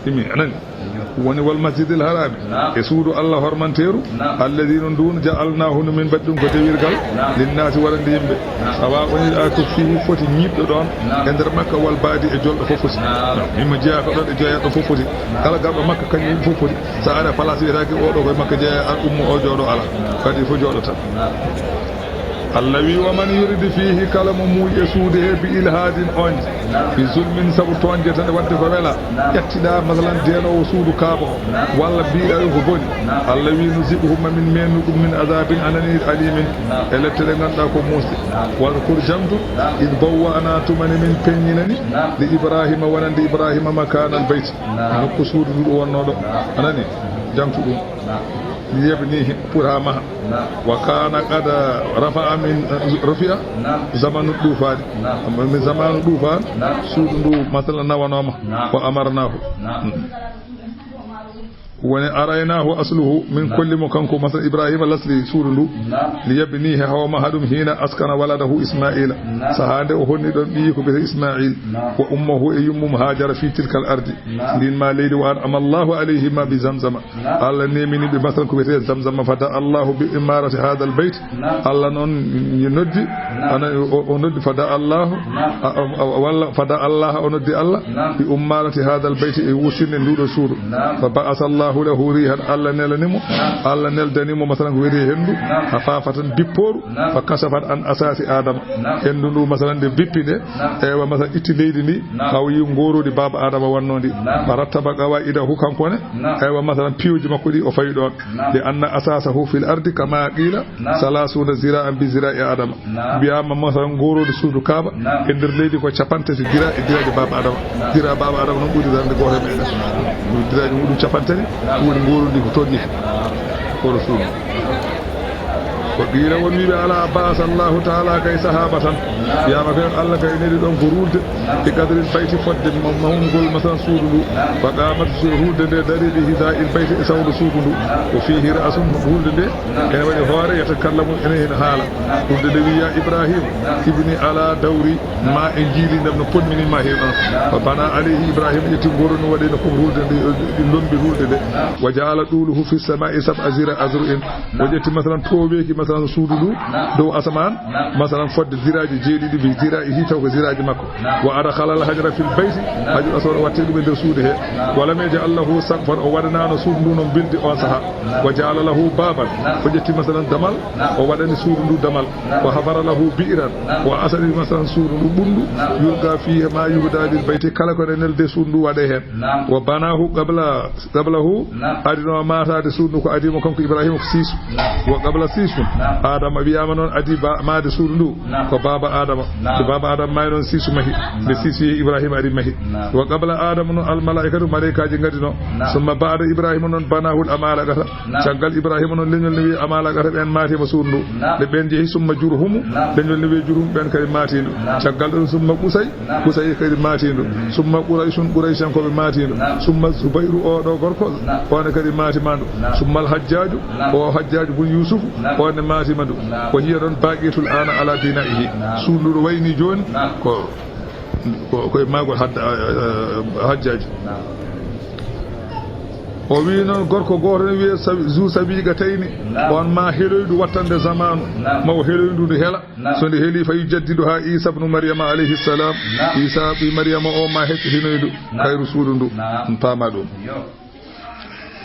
Imi, a nanii? Iyo. Woni wal masjidil harami, naam, e suudu Allah hormanteeru, naam, alladhi no nduun ja'alnahu no min mbaɗi ɗum ko dewirgal, naam, linnaasi waɗande yimɓe. Naam. Sawa on a ko fii foti ñiiɓɗo ɗoon, naam, e nder Makka wal baadi e jolɗo fof foti. Naam. Naam. Mimo jeyaa ko ɗoon e jeyaa ɗo fof foti. Naam. Kala garɗo Makka kañum fof foti. So ara place wiyetaake o ɗo koye Makka jeyaa, ar ummo o jooɗo ala. Naam. Kadi fof jooɗo tan. Naam. Allah wi, "Wa man yuridi fiihi," kala mo muuyi e suudu he, "bi ilhaadin," oonde, "bi zulmin," sabu tooñde tan e waɗde ko wela, ƴettiɗa, masalan, deenoowo suudu Kaaba o, walla mbiɗa ɗum ko boni, Allah wi, "Nuziquhum," ma min meennu ɗum, "min azabin," anani, "alimin," e lette ɗe ngannduɗaa ko muusɗe. Wadkur, jangtu, "id bawwa'na," tuma nde min peññinani, "li Ibrahima," wonande Ibrahima, "makaanal bayti," nokku suudu ndu ɗo wonnoo ɗo. Anani? Jangtu ɗum. "Liyabnihi," pour haa maha. "Wa kaana qad rafa'a min," rufi'a, "zamanu duufaani." Min zamanu duufaan, suudu ndu, masala, nawanooma. "Wa amarnaahu." Woni araynaahu asluhu, min kolli mo kanko, masala, Ibrahima lasli suudu ndu. "Liyabnihi," hawa maha ɗum, "hiina askana waladahu Ismaila." Sahaa nde o honni ɗon ɓiyi ko wiyetee Ismail. "Wa ummuhu," e yummum Hajara, "fi tilkal ardi," ndin ma leydi, "wa an'ama Allahu alayhima bi Zamzama." Allah nemini ɓe, masalan, ko wiyetee Zamzam, "fa da'a Allahu bi imarati hadal bayt." Allah noon noddi, ana o, o noddi, "fa da'a Allahu," a, a, a, walla, "fa da'a Allah," o noddi Allah, "bi imarati hadal bayt," e wurtinde nduɗo suudu. "Fa ba'asa Allahu lahu rihan," Allah nelani mo, Allah neldani mo, masalan, ko wiyetee henndu, "hafafatan," bippooru, "fa kashafat an asasi Adama." Henndu ndu, masalan, nde bippi nde, eywa, masalan, itti leydi ndi, haw yi ngoorodi baaba Adama wannoo ndi. "Fa rattaba qawaidahu," kanko ne, eywa, masalan, piiwuji makko ɗi o fawi ɗoon. "Li anna asasahu fil ardi kama qila salasuna zira'an bi zira'i Adama." Wiyaama, masalan, ngoorodi suudu Kaaba e nder leydi ko capantati dira e diraaji baaba Adama. Dira baaba Adama noon ɓuri darnde gooto e meɗen. Ɗum diraaji muɗum capantati, ɗum woni ngoorodi ko toon ni. Ko Rasul. Ko qiila won wiiɓe, "Ala ba'asa Allahu ta'ala," kay sahaba tan. Wiyaama kay Allah kay neli ɗon ko ruulde, bi qadril bayti, fodde ma-, mawngol, masalan, suudu ndu. "Fa qamat," so ruulde nde dari, "bi hiza'il bayti," e sawndo suudu ndu. "Wa fihi ra'sun," ruulde nde ene waɗi hoore, "yatakallamu," ene heen haala. Ruulde nde wi, "Ya Ibrahim, ibni ala dawri," ma e njiili ndem no ponmini ma heen on. "Fa bana alayhi," Ibrahima ƴetti ngoro no waɗi no fof ruulde nde, ɗi lombi ruulde nde. "Wa ja'ala duluhu fi sama'i sab'a zira azru'in." O ƴetti, masalan, tooweeki, masalan, suudu ndu dow asamaan, masalan, fodde ziraaji jeeɗiɗi, bi zira'ihi, taw ko ziraaji makko. "Wa adkhala al hajra fil bayti," hajru aswad o watti ɗum e nder suudu he. "Wa lam yaj'al lahu saqfan," o waɗanaano suudu ndu no bildi on saha. "Wa ja'ala lahu baban," o ƴetti, masalan, damal, o waɗani suudu ndu damal. "Wa hafara lahu bi'ran," o asani, masalan, suudu ndu ɓunndu, "yulqa fihi ma yuhda lil bayti," kala ko ene nelde suudu ndu waɗe heen. "Wa banahu qabla, qablahu," adino maataade suudu ndu ko adimo kanko Ibrahima ko siisu. "Wa qabla siisu," Adama wiyaama noon adi ba-, maade suudu ndu ko baaba Adama. So baaba Adama maayi noon siisu mahi. Nde siisu yehi Ibrahima ari mahi. "Wa qabla Adama noon al malaikatu," malaikaaji ngadino. "Summa ba'da Ibrahima noon banahul amalaqata." Caggal Ibrahima noon leñol ne wiye amalaqata ɓeen maatima suudu ndu. Nde ɓeen jehi, "summa jurhumu," leñol ne wiye jurhum, ɓeen kadi maatindu. Caggal ɗum, "summa qusay," qusay kadi maatindu. "Summa qurayshun," qurayshankooɓe maatindu. "Summa zubairu," o ɗo gorko, on ne kadi maatimandu. "Summa al hajjaju," o hajjaju bun Yusuf, on ne maatima ndu. "Wa hiya," ɗon, "baqiyatul ana ala bina'ihi," suudu ndu ɗo wayni jooni ko Ko, ko e maagol hadda, eh, eh, hajjaaji. O wii noon, gorko gooto ne wiyee Sabi-, Zu Sabiiqatayni, on ma heloyɗo wattande zamaanu, ma o heloy ndu, ndu hela. So ndu helii, fa yujaddiduha Iisa bnu Maryama alayhi salam. Iisa ɓii Maryama o ma hettitinoy ndu, kayru suudu ndu. On paama ɗum.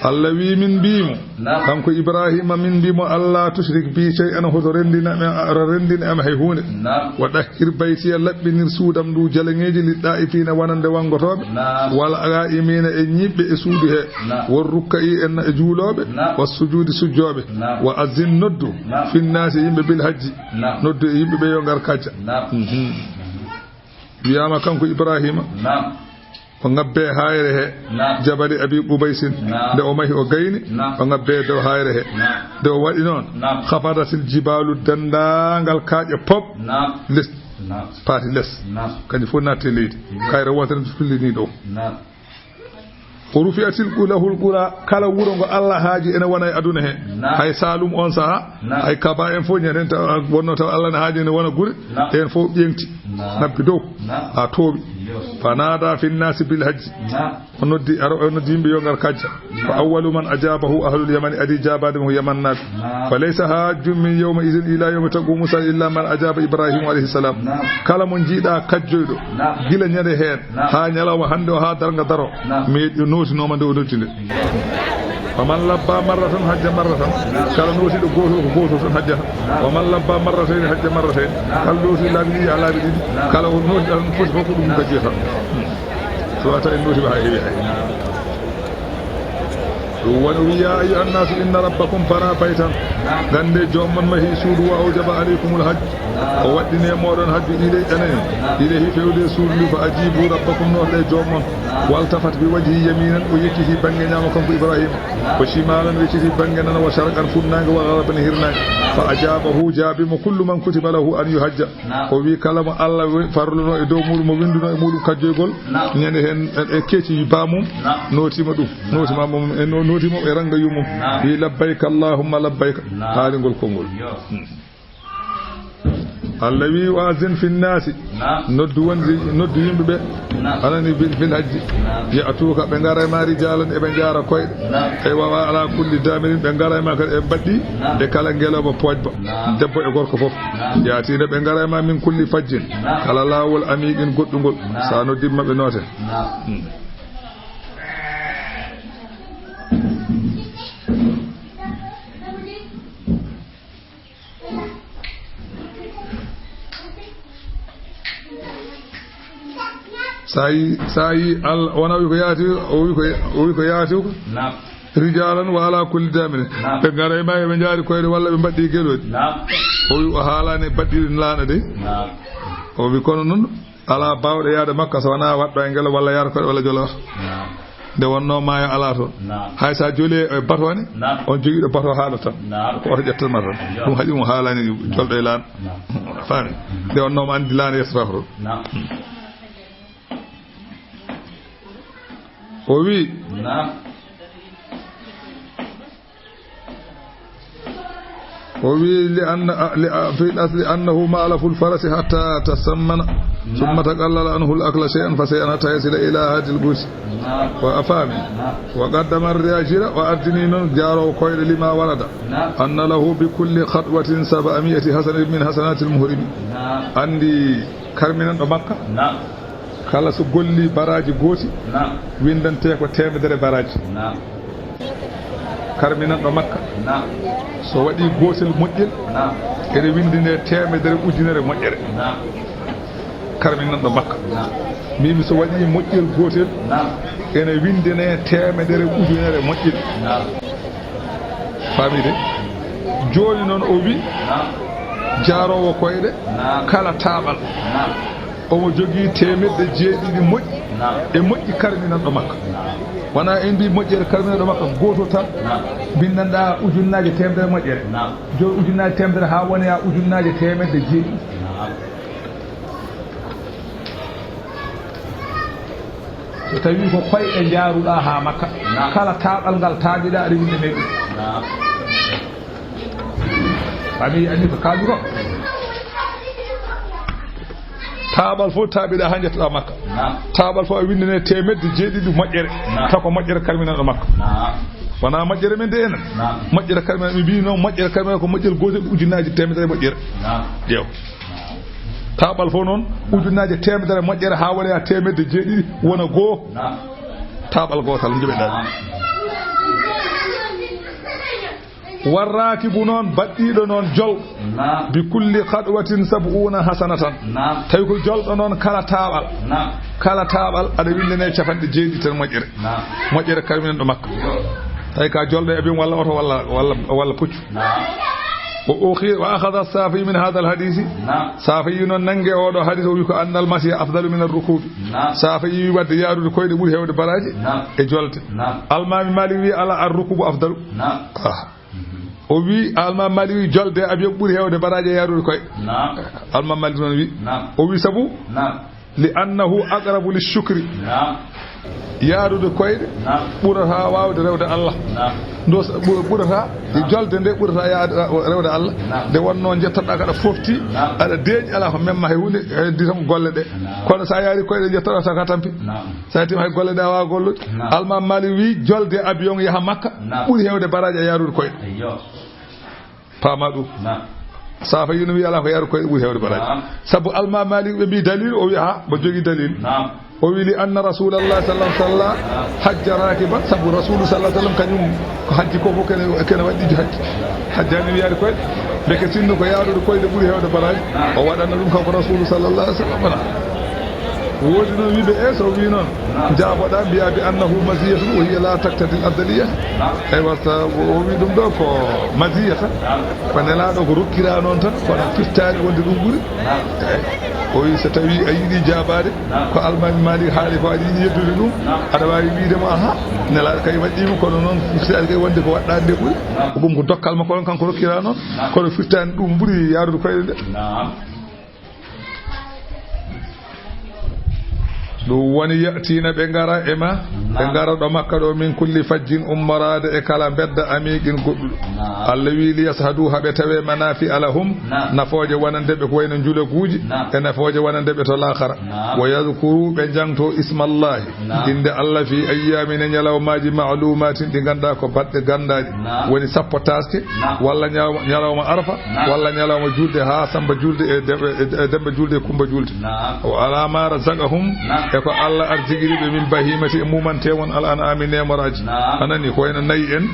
Allah wii, min mbii mo, kanko Ibraahiima, min mbii mo, "Allah tushrik bi shay'an," hoto renndina mi, a-, a-, renndina am hay huunde. "Wa dahhir baytiya," laɓɓinir suudam ndu jalaŋeeji, "lid daa'ifiina," wonande wanngotooɓe, "wal qaa'imiina," e ñiiɓɓe e suudu he, "war rukka'i," e na-, e juulooɓe, "was sujuudi," sujjooɓe, "wa azzin," noddu, "fin naasi," yimɓe, "bil hajji," noddu e yimɓe ɓe yo ngar kajja. Mhm. Wiyaama kanko Ibraahiima, o ŋabbe haayre he, jabali Abi Qubaysin. Nde o mahi, o gayni, o ŋabbe dow haayre he. Nde o waɗi noon, khafadatil jibaalu, denndaangal kaaƴe pop, les, paati les. Kañum fof naatti e leydi. Kayre wootere nde tullini ɗo. O rufi'atil qu-, lahul qura, kala wuro ngo Allah haaji ene wona e aduna he. Hay Saalum on saha, hay Kaba en fof, ñanden taw, wonno taw Allah ne haaji ene wona gure, ɗen fof ƴeŋti. Nabbi dow. Haa toowi. Fa naada fi nnaasi bil hajji. O noddi, aro, o noddi yimɓe yo ngar kajja. Fa awwalu man ajaabahu ahlul yamani, adi jaabaade mo ko Yaman naaɓe. Fa laysa hajjun min yawma idin ila yawmi taqumu saa illa man ajaaba Ibrahima alayhi salam. Kala mo njiiɗa kajjoyɗo, gila ñande heen haa ñalawma hannde o haa darnga daro, mi nootinooma nde o noddi nde. Wa man labba marratan hajja marratan. Kala nootiiɗo gooto ko gooto tan hajjata. Wa man labba marratayni hajja marratayni. Kala nootiiɗo laabi ɗiɗi a laabi ɗiɗi. Kala o nootiiɗo tan foti fof ko ɗum kajjata. So wata en nooti ba hay heɓi hay. Ɗum woni o wiya, "Ya ayyuhan nasu inna rabbakum bana baytan." Gande joom mon mahi suudu wa awjaba alaykumul hajj. O waɗɗini e mooɗon hajju ilayhi, anani. Ilayhi fewde suudu ndu fa ajibu rabbakum, noote joom mon. Waltafat bi wajhi yaminan, o yecciti bannge ñaamo kanko Ibrahima. Wa shimalan, o yecciti bannge nana, wa sharqan funnaange, wa gharaban hirnaange. Fa ajabahu, jaabi mo kullu man kutiba lahu an yuhajja. O wi kala mo Allah we-, farluno e dow muɗum, mo winduno e muɗum kajjoygol, ñande heen e, e keeci baamum, nootima ɗum, nootima mum, e no-, nootima e ranga yumum. Wi labbayka Allahumma labbayka. Haalingol konngol. Hmm. Allah wi, "Wa azin fi nnaasi." Noddu wonde, noddu yimɓe ɓe. Anani bil, fil hajji. Ya'tuuka, ɓe ngara e ma rijaalan, eɓe njaara koyɗe. Eywa, wa ala kulli daamirin, ɓe ngara e ma kadi e baɗɗi, e kala ngelooba poojba. Debbo e gorko fof. Yaatiino ɓe ngara e ma min kulli fajjin. Kala laawol amiiqin goɗɗungol. Sa noddi maɓɓe noote. Hmm. Sa yi, sa yi Al-, wona wi ko yaati, o wi ko, o wi ko yaati ko. Naam. Rijaalan wa ala kulli daamirin. Naam. Ɓe ngara e ma, ɓe njaari koyɗe walla ɓe mbaɗɗi gelooɗi. Naam. O wi o haalani baɗɗiiɗo laana de. Naam. O wi kono noon, alaa baawɗo yaade Makka so wonaa waɗɗo e ngelo walla yaata koyɗe walla jolo oto. Naam. Nde wonnoo maayo alaa toon. Naam. Hay so a joli e bato ne, naam, on jogiiɗo bato haala tan. Naam. Ko oto ƴettan ma tan. Yo. Ɗum haɗi mo haalani jolɗo e laan. Naam. Faami? Nde wonnoo mo anndi laan yettata ko toon. Naam. O wi, naam. O wi, li anna, li, fi l asli annahu ma'laful farasi hatta tasammana, summa taqallala anhu al akla shay'an fa shay'an hatta yasila ila hadil gusi. Naam. Wa afami. Naam. Wa qaddama ar-rajila, o ardini noon jaaroowo koyɗe lima warada. Naam. Anna lahu bi kulli khatwatin sab'a mi'ati hasanatin min hasanatil muhrimi. Naam. Anndi karminanɗo Makka? Naam. Kala so golli baraaji gooti, naam, winndantee ko teemedere baraaji. Naam. Karminanɗo Makka, naam, so waɗii gootel moƴƴel, naam, ene winndinee teemedere ujunere moƴƴere. Naam. Karminanɗo Makka. Naam. Mbimi so waɗii moƴƴel gootel, naam, ene winndinee teemedere ujunere moƴƴel. Naam. Faamii de? Jooni noon o wi, naam, jaaroowo koyɗe, naam, kala taaɓal. Naam. Omo jogii teemedde jeeɗiɗi moƴƴi, naam, e moƴƴi karminanɗo Makka. Naam. Wonaa en mbii moƴƴere karminanɗo Makka gooto tan, naam, mbinndanɗaa ujunnaaje teemedere moƴƴere. Naam. Jooni ujunnaaje teemedere haa wona yaa ujunnaaje teemedde jeeɗiɗi. Naam. So tawii ko koyɗe njaaruɗaa haa Makka, naam, kala taaɓal ngal taaɓiɗaa aɗa winndinee ɗum. Naam. Faamii, anndi ko kaalmi ko. Taaɓal fof taaɓiɗaa haa njettoɗaa Makka. Naam. Taaɓal fof a winndinee teemedde jeeɗiɗi moƴƴere. Naam. Taw ko moƴƴere karminanɗo Makka. Naam. Wonaa moƴƴere men de enen. Naam. Moƴƴere karminanɗo, mi mbii noon moƴƴere karminanɗo ko moƴƴere gootel ujunnaaji teemedere moƴƴere. Naam. Ƴeew. Taaɓal fof noon, ujunnaaje teemedere moƴƴere haa wona yaa teemedde jeeɗiɗi wona goo. Naam. Taaɓal gootal njoɓeɗaa. Naam. Warraakibu noon, baɗɗiiɗo noon jol. Naam. Bi kulli khatwatin sab'una hasanatan. Naam. Tawi ko jolɗo noon kala taaɓal. Naam. Kala taaɓal aɗa winndinee capanɗe jeeɗiɗi tan moƴƴere. Naam. Moƴƴere karminanɗo Makka. Yo. Tawi ka jolɗo e avion walla oto walla, walla, walla puccu. Naam. O, o xi-, wa akhadha Safi min hadha al hadisi. Naam. Safi yi noon nannge oɗo hadis o wi ko annal masiya afdalu min ar rukubi. Naam. Safi yi wadde yaarude koyɗe ɓuri heewde baraaji. Naam. E jolde. Naam. Almaami Malik wi ala ar rukubu afdalu. Naam. Ah. Mhm. O wi Almaami Malik wi jolde e avion ɓuri heewde baraaji e yaarude koyɗe. Naam. Almaami Malik noon wi. Naam. O wi sabu. Naam. Li annahu aqrabu li shukri. Naam. Yaarude koyɗe ɓurata waawde rewde Allah. Ndo ɓurata, jolde nde ɓurata yaade rewde Allah. Nde wonno njettoɗa kaɗa fofti, aɗa deeƴi, ala ko memma hay hunde, heddi tan golle ɗe. Kono sa yaari koyɗe, jettoɗa tan ka tampi. Sa yettima hay golle ɗe a wawa gollude. Alma Malik wi jolde avion yaha Makka ɓuri hewde baraji a yaarude koyɗe. Paama ɗum. Safa yino wi ala ko yaaru koyɗe ɓuri hewde baraji. Sabu Alma Malik ɓe mbi dalil, o wi ha mo jogi dalil. O wi li anna Rasulullah sallallahu alaihi wasallam hajja rakiban, sabu Rasulu sallallahu alaihi wasallam kañum ko hajji ko fof kene, kene waɗi ɗiɗi hajji. Hajjani wiyaade koyɗe, ndeke sinno ko yaarude koyɗe ɓuri hewde baraji, o waɗana ɗum kanko Rasulu sallallahu alaihi wasallam. Wona. Woodi noon wiɓe e so wi noon, jaaboɗa mbiya bi annahu maziyatun wa hiya la taqtadi al afdaliyah. Eywa, sa o wi ɗum ɗo ko maziyata, ko nelaɗo ko rokkira noon tan, kono firtaani wonde ɗum ɓuri. Eyi. O wi so tawi a yiɗi jaabaade ko Almaami Maalik haali ko, aɗa yiɗi yeddude ɗum, aɗa waawi wiide mo, aha, nelaaɗo kay waɗɗiima, kono noon firtaani kay wonde ko waɗɗaande nde ɓuri. Ko ɗum ko dokkal makko on, kanko rokkira noon, kono firtaani ɗum ɓuri yaarude koyɗe nde. Ɗum woni ya'tiina, ɓe ngara e ma, ɓe ngara ɗo Makka ɗo, min kulli fajjin, ummoraade e kala mbedda, amiiqin goɗɗum. Allah wi, li yashadu, haa ɓe tawe, manafi'a lahum, nafooje wonande ɓe ko wayno njulaguuji, e nafooje wonande ɓe to laakhara. Wa yadhkuru, ɓe njangto ismallahi, innde Allah, fi ayyaamin, e ñalawmaaji, ma'luumaatin, ɗi ngannduɗaa ko baɗɗe ganndaaɗi. Woni sappo taaske, walla ñaw-, ñalawma Arfa, walla ñalawma julde haa Samba julde e Demba, e Demba julde e Kumba julde. Wa ala ma razaqahum, e ko Allah arjigiri ɓe, min bahimati, e mumante won, al an'ami, neemoraaji. A nani, ko wayno nayi en,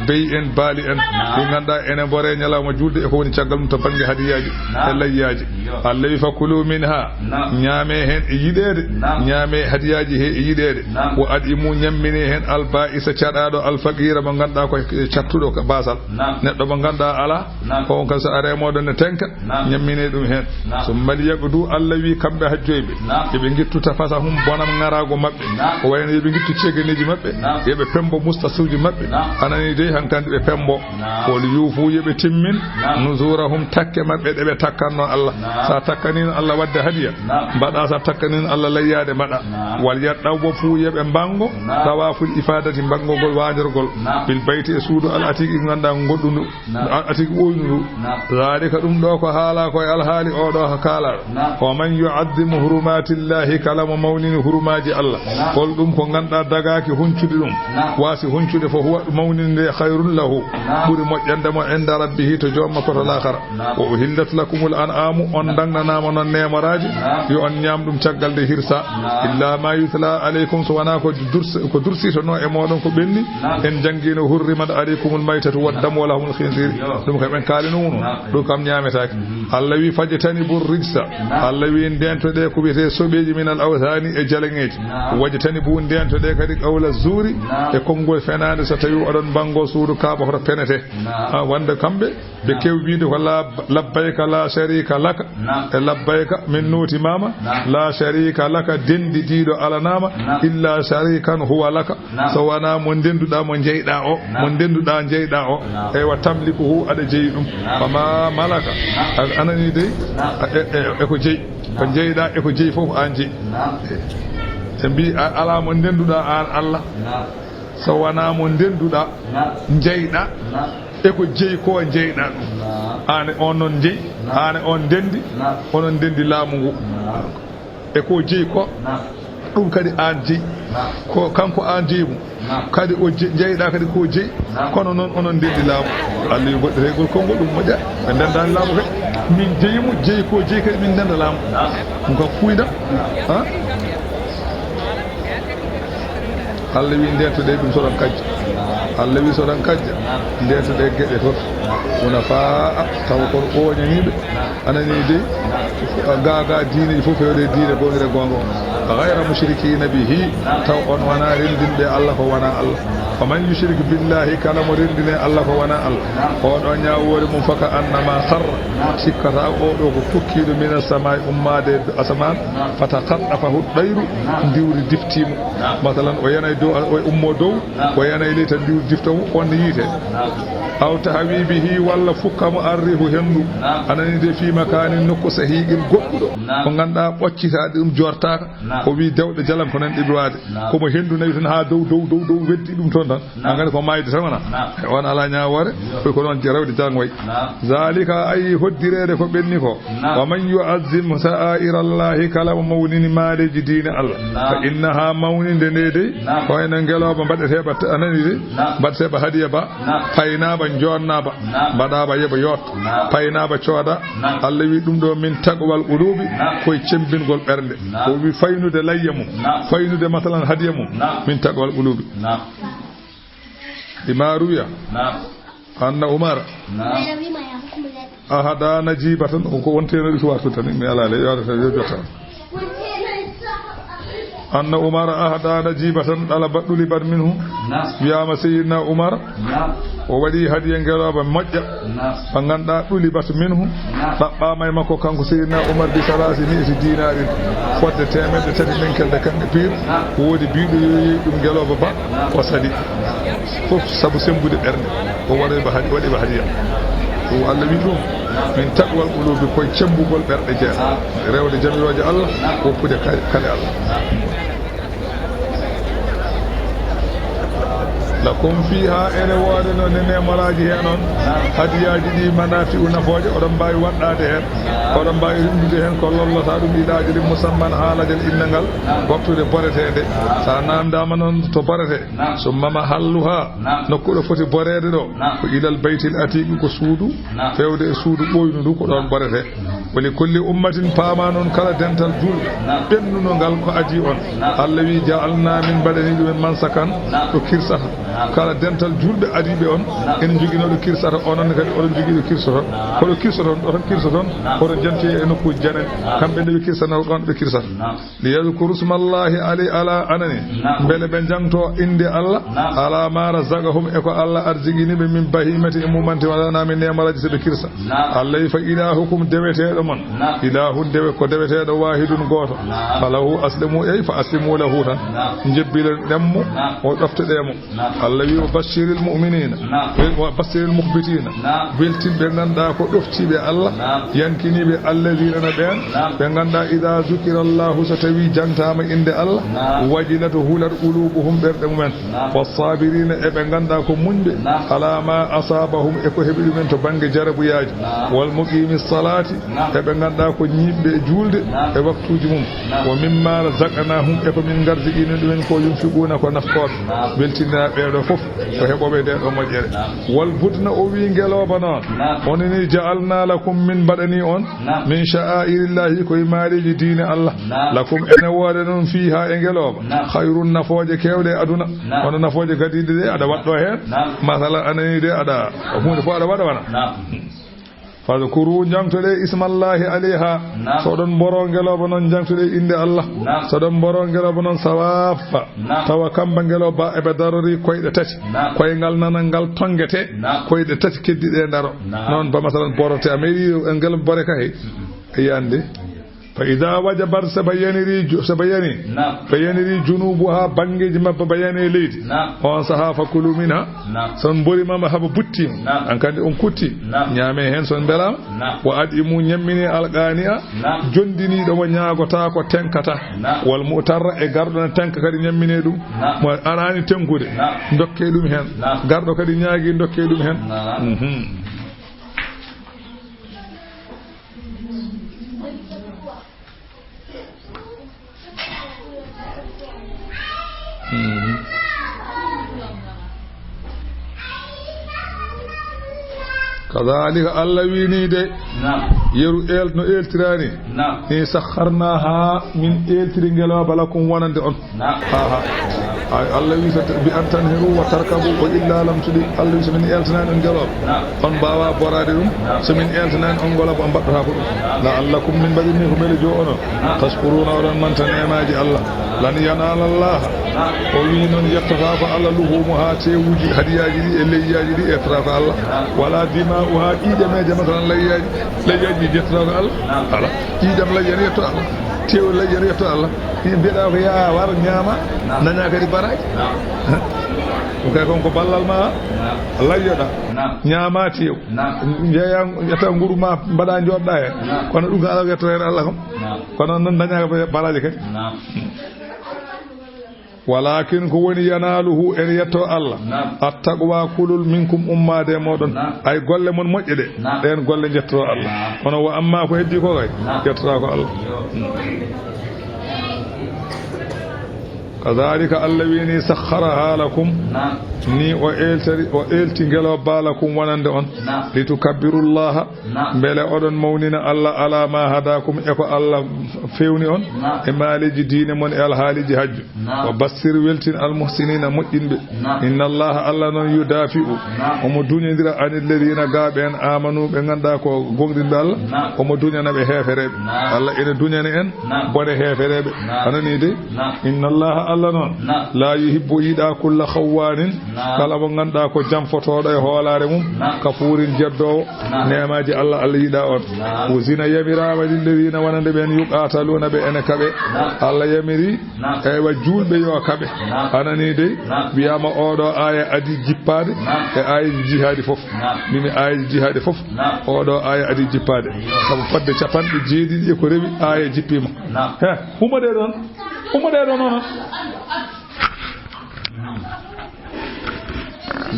beyi en, baali en. Ɗi ngannduɗaa ene mbore ñalawma julde e ko woni caggal mum to bannge hadiyaaji e layyaaji. Allah wi, fakulu minha, ñaame heen e yiɗeede, ñaame hadiyaaji he e yiɗeede. Wa at'imu, ñammine heen, al ba'isa, caɗaaɗo, al faqira, mo ngannduɗaa ko cattuɗo ko baasal. Neɗɗo mo ngannduɗaa alaa, ko on kam so a remoɗo ne tenka, ñammine ɗum heen. Summa liyaqdu, Allah wi kamɓe hajjoyɓe, yo ɓe ngittu tafasahum, bonam ŋaraago maɓɓe. Ko wayno yo ɓe ngittu cegeneeji maɓɓe, yo ɓe pembo mustasuuji maɓɓe. A nani dey, hankandi ɓe pembo. Wal yuufu, yo ɓe timmin, nuzurahum, takke maɓɓe ɗe ɓe takkatno Allah. Sa takkanino Allah wadde hadiya, mbaɗa, sa takkanino Allah layyaade, mbaɗa. Wal yatawwafu, yo ɓe mbango, tawaful ifadati, mbangogol waajorgol, bil bayti, e suudu al atiqi, ngannduɗaa goɗɗundu, al atiqi ɓooynundu. Zalika, ɗum ɗo ko haala ko e alhaali o ɗo ko kaala. Wa man yu'azzim hurumatillahi, kala mo mawnini hurumaaji Allah, hol ɗum ko ngannduɗaa dagaaki huncude ɗum, waasi huncude, fa huwa, mawninde, khayrun lahu, ɓuri moƴƴande mo, inda rabbihi, to joom makko to laakhara. Wa uhillat lakumul an'amu, on dagnanaama noon neemoraaji, yo on ñaam ɗum caggal nde hirsa. Illa ma yutla alaykum, so wonaa ko durs-, ko dursitonoo e mooɗon ko ɓenni, en janngino, hurrimat alaykumul maytatu wad damu wa lahmul khinzir. Ɗum kam en kaalino wonu, ɗum kam ñaametaake. Allah wi, fajtanibu rijsa. Allah wi, ndeentoɗe ko wiyetee soɓeeji minal awthani, e jalaŋeeji. Wajtanibu, ndeentoɗe kadi qawla zuri, e konngol fenaande, so tawi oɗon mbango suudu Kaaba hoto penete. A, wonde kamɓe ɓe kew wiide ko la, labbayka la sharika laka. E labbayka, min nootimaama. La sharika laka, denndidiiɗo alanaama. Illa sharikan huwa laka. So wonaa mo ndennduɗaa, mo njeyɗaa o, mo ndennduɗaa njeyɗaa o. Eywa, tamlikuhu, aɗa jeyi ɗum. Wa ma malaka. A, a nani dey? A, e, e, e ko jeyi. Ko njeyɗaa e ko jeyi fof an jeyi. E, ɓe mbi a, alaa mo ndennduɗaa an Allah. So wonaa mo ndennduɗaa, njeyɗaa, e ko jeyi ko njeyɗaa ɗum. Aan e on noon njeyi, aan e on ndenndi, onon ndenndi laamu ngu. E ko jeyi ko, ɗum kadi aan jeyi. Ko kanko aan jeyi mo. Kadi o je-, njeyɗaa kadi ko jeyi. Kono noon onon ndenndi laamu. Allah yo goɗɗoreegol konngol ɗum moƴƴa. Ɓe ndenndaani laamu kadi. Min jeyi mo, jeyi ko jeyi kadi min ndennda laamu. Ɗum kam fuuyda. Ha? Allah wi, ndeentoɗe ɗum soɗon kajja. Allah wi, soɗon kajja, ndeentoɗe geɗe fof. Hunafa'a, taw kon ooñaniiɓe. A nanii dey? Gaa gaa diineeji fof fewde diine goongire goonga. Ghayra mushrikina bihi, taw on wonaa renndinɓe Allah ko wonaa Allah. Wa man yushrik billahi, kala mo renndine Allah ko wonaa Allah, oo ɗoo ñaawoore mum, fa ka annama kharra, sikkata oo ɗoo ko kokkiiɗo, mina samaa'i, ummaade e asamaan, fa takhattafahu tayru, ndiwri diftii mo. Masalan, o yanay dow, o ummoo dow, o yanay ley tan ndiwri difta mo, on ne yiite. Aw tahwi Bihi walla fukka mo arrihu henndu. Naam. A nani de fii makaanin nokku sahiiqin goɗɗuɗo. Naam. Ko ngannduɗaa ɓoccitaade ɗum jortaaka. Naam. O wii dewɗe jalan ko nan ɗiɗi waade. Naam. Ko mo henndu nawi tan haa dow, dow, dow, dow weddi ɗum toon tan. Naam. An kadi ko maayde tan wona. Naam. On alaa ñaawoore. Yo. Ko ko noon rewde jalan wayi. Naam. Zaalika ayi hoddireede ko ɓenni ko. Naam. Wa man yu'azzim sha'aa'ira Allaahi, kala mo mawnini maaleeji diine Allah. Naam. Fa innahaa mawninde nde dey. Naam. Ko wayno ngelooba mbaɗeteeɓa t-, a nani de? Naam. Mbaɗeteeɓa hadiya ba. Naam. Paynaaba, joonnaaba. Naam. Mbaɗaaba yeɓa yoot. Naam. Paynaaba cooda. Naam. Allah wi ɗum ɗo min taqwal quluubi, naam, koye cembingol ɓernde. Naam. O wi faynude layya mum. Naam. Faynude masalan hadiya mum. Naam. Min taqwal quluubi. Naam. Lima ruwiya. Naam. Anna Umar. Naam. Ahada najibatan, ko wonteenoɗo histoire so tani, mi alaa le, yo, yo jotta. Anna Umar ahada najibatan ɗalabat ɗulibat minhu. Naam. Wiyaama Seydina Umar, naam, o waɗi hadiya ngelooba moƴƴa. Naam. Ɓe ngannduɗaa ɗulibat minhu. Naam. Ɗaɓɓaama e makko kanko Seydina Umar bi salaasi mi'ati dinaarin. Fodde teemedde tati ɗenkel de kanɗe piir. Naam. Woodi biiɗo yoyi ɗum ngelooba ba. Naam. O saɗi. Fof sabu semmbude ɓernde. O waɗi ba hadi-, waɗi ba hadiya. Ɗum Allah wi ɗum. Min taqwal quluubi koye cemmbugol ɓerɗe jeeya. Rewde jamirooje Allah, woppude ka-, kale Allah. Lakum fiihaa ene woodi no ne neemalaaji heen on. Hadiyaaji ɗi manaafi'u nafooje, oɗon mbaawi waɗɗaade heen. Oɗon mbaawi rimɗude heen ko lollotaa ɗum ilaa ajalin musamman haa lajal innangal, waktude boreteende. So a naamndaama noon to borete. Naam. Summa mahalluhaa, naam, nokku ɗo foti boreede ɗo, naam, ko ilal baytil atiiqi, ko suudu, naam, feewde e suudu ɓooynu ndu, ko ɗoon borete. Wa li kulli ummatin, paama noon kala dental juulɓe, naam, ɓennuno ngal ko adii on. Naam. Allah wi, ja'alnaa, min mbaɗani ɗumen mansakan, naam, ɗo kirsata. Naam. Kala dental juulɓe adiiɓe on, naam, ene njoginoo ɗo kirsata, onon kadi oɗon njogii ɗo kirsoton. Naam. Ko ɗo kirsoton, ɗo tan kirsoton, naam, oɗon jantoya e nokkuuji janani. Naam. Kamɓe nde ɓe kirsanoo ɗoon ɓe kirsata. Naam. Liyadkuru smallahi alay-, ala anani. Naam. Mbele ɓe njangto innde Allah. Naam. Ala ma razaqahum, e ko Allah arjigini ɓe, min bahimati, e mumante, wala na min neemalaaji so ɓe kirsa. Naam. Allah wi, fa ilahukum, deweteeɗo mon. Naam. Ilahun, dewe, ko deweteeɗo, wahidun, gooto. Naam. Falahu aslimu, ey, fa aslimu lahu tan. Naam. Njebbilen mo, naam, o ɗoftoɗee mo. Naam. Allah wi, wa bashiril mu'minina. Naam. Wa bashiril mukhbitina. Naam. Weltin ɓe ngannduɗaa ko ɗoftiiɓe Allah, naam, yankiniiɓe, alladina na ɓeen, naam, ɓe ngannduɗaa ida zukira Allahu, so tawi jangtaama innde Allah, naam, wajilat, hulat, qulubuhum, ɓerɗe mumen. Naam. Wassabirina, e ɓe ngannduɗaa ko muñɓe, naam, ala ma asabahum, e ko heɓi ɗumen to bannge jarabuyaaji. Naam. Wal muqimi salati, naam, e ɓe ngannduɗaa ko ñiiɓɓe juulde, naam, e waktuuji mum. Naam. Wa mimma razaqnahum, e ko min ngarziqini ɗumen ko yunfiquna, ko nafkooɓe. Naam. Weltinira ɓeeɗo fof ko heɓooɓe nde ɗo moƴƴere. Naam. Wal budna, o wi ngelooba noon. Naam. Onini, ja'alna lakum, min mbaɗani on. Naam. Min sha'airillahi, koye maaleeji diine Allah. Naam. Lakum, ene woode noon, fiiha, e ngelooba. Naam. Khayrun, nafooje keewɗe e aduna. Naam. Kono nafooje gadiiɗe ɗe aɗa waɗɗo heen. Naam. Masalan, a nani de aɗa, huunde fof aɗa waɗa wona. Naam. Fadkuru, njangtoɗe ismallahi alayha. Naam. So oɗon mboro ngelooba noon, njangtoɗe innde Allah. Naam. So oɗon mboro ngelooba noon, sawaffa. Naam. Tawa kamba ngelooba eɓe darori koyɗe tati. Naam. Koyngal nanal ngal tongete. Naam. Koyɗe tati keddiɗe daro. Naam. Noon ba masalan borote a meeɗi ngel bore ka hey. Mm-mm. A yiyande. Fa ida wajabat, so ɓe yaniri ju-, so ɓe yani, naam, ɓe yaniri junubuha, banngeeji maɓɓe ɓe yani e leydi. Naam. On saha, fa kulu minha. Naam. So on mbori mama haba butti. Naam. An kandi on kutti. Naam. Ñaame heen so on mbelaama. Naam. Wa at'imu, ñammini, alqani'a. Naam. Jondiniiɗo mo ñaagotaako, tenkata. Naam. Wal mu'tarra, e garɗo ne tenka kadi ñammine ɗum. Naam. Mo araani tenkude. Naam. Dokke ɗum heen. Naam. Garɗo kadi ñaagi, dokke ɗum heen. Naam. Mhm. Mhm. Kadhalika, Allah wi ni de. Naam. Yeru el-, no eltirani. Naam. Ni sakharnaha, min eltiri ngelooba lakum wonande on. Naam. Ha, ha. Ay, Allah wi, so bi an tanhiru wa tarkabu, wa illa lam tudi. Allah wi, so min eltanaani on ngelooba, naam, on mbaawa boraade ɗum. Naam. So min eltanaani on ngelooba, on mbaɗɗotaako ɗum. Naam. La'allakum, min mbaɗirni ko mbele jo onon. Naam. Tashkuruna, oɗon manta neemaaji Allah. Lan yanala Allah. Naam. O wi noon, yettata ko Allah luhumuha, teewuji hadiyaaji ɗi e leyyaaji ɗi, yettata ko Allah. Naam. Wala dima'uha, ƴiiƴameeje, masalan, leyyaaji, leyyaaji ɗi yettata ko Allah. Naam. Ala. Ƴiiƴam layya ne yetto Allah. Teewu layya ne yetto Allah. Mbiɗa ko yaa war ñaama, naam, naña kadi baraji. Naam. Ɗum kay kon ko ballal ma, layyoɗa, ñaama tew, njeeya, ƴetta nguru ma, mbaɗa, jooɗɗa he. Kono ɗum ko Allah yettoto heen Allah kam. Kono noon daña baraji kadi. Walakin ko woni, yanaluhu, ene yetto Allah. Attaqwa, kulol, minkum, ummaade e mooɗon. Ay golle mon moƴƴe ɗe, ɗeen golle njettoto Allah. Kono wa amma ko heddi ko kay, yettota ko Allah. Kadhalika, Allah wi ni, sakhkharaha lakum, ni o eltiri, o elti ngelooba lakum wonande on, litukabbirullaha, mbele oɗon mawnina Allah, ala ma hadakum, e ko Allah fewni on, e maaleeji diine mon, e alhaaliji hajju. Wa bassir, weltin, almuhsinina, moƴƴinɓe. Inna Allaha, Allah noon, yudafi'u, omo duñodira, anil ladina, gaa ɓeen, amanu, ɓe ngannduɗaa ko goonɗinɓe Allah, omo duñana ɓe heefereɓe. Allah ene duñana en bone heefereɓe. A nanii de? Inna Allaha, Allah noon, la yuhibbu, yiɗa, kulla khawwanin, kala mo ngannduɗaa ko janfotooɗo e hoolaare mum, kafuurin, jeddoowo neemaaji Allah, Allah yiɗa on. Uzina, yamiraama, lilladina, wonande ɓeen, yuqataluna, ɓe ene kaɓe. Allah yamiri, eywa, juulɓe yo kaɓe. A nanii dey? Wiyaama oɗo aaya adi jippaade e aayeeji jihaadi fof. Mbimi aayeeji jihaadi fof, oɗo aaya adi jippaade. Sabu fodde capanɗe jeeɗiɗi e ko rewi aaya jippiima. He, ummoɗee ɗoon, ummoɗee ɗoon onon.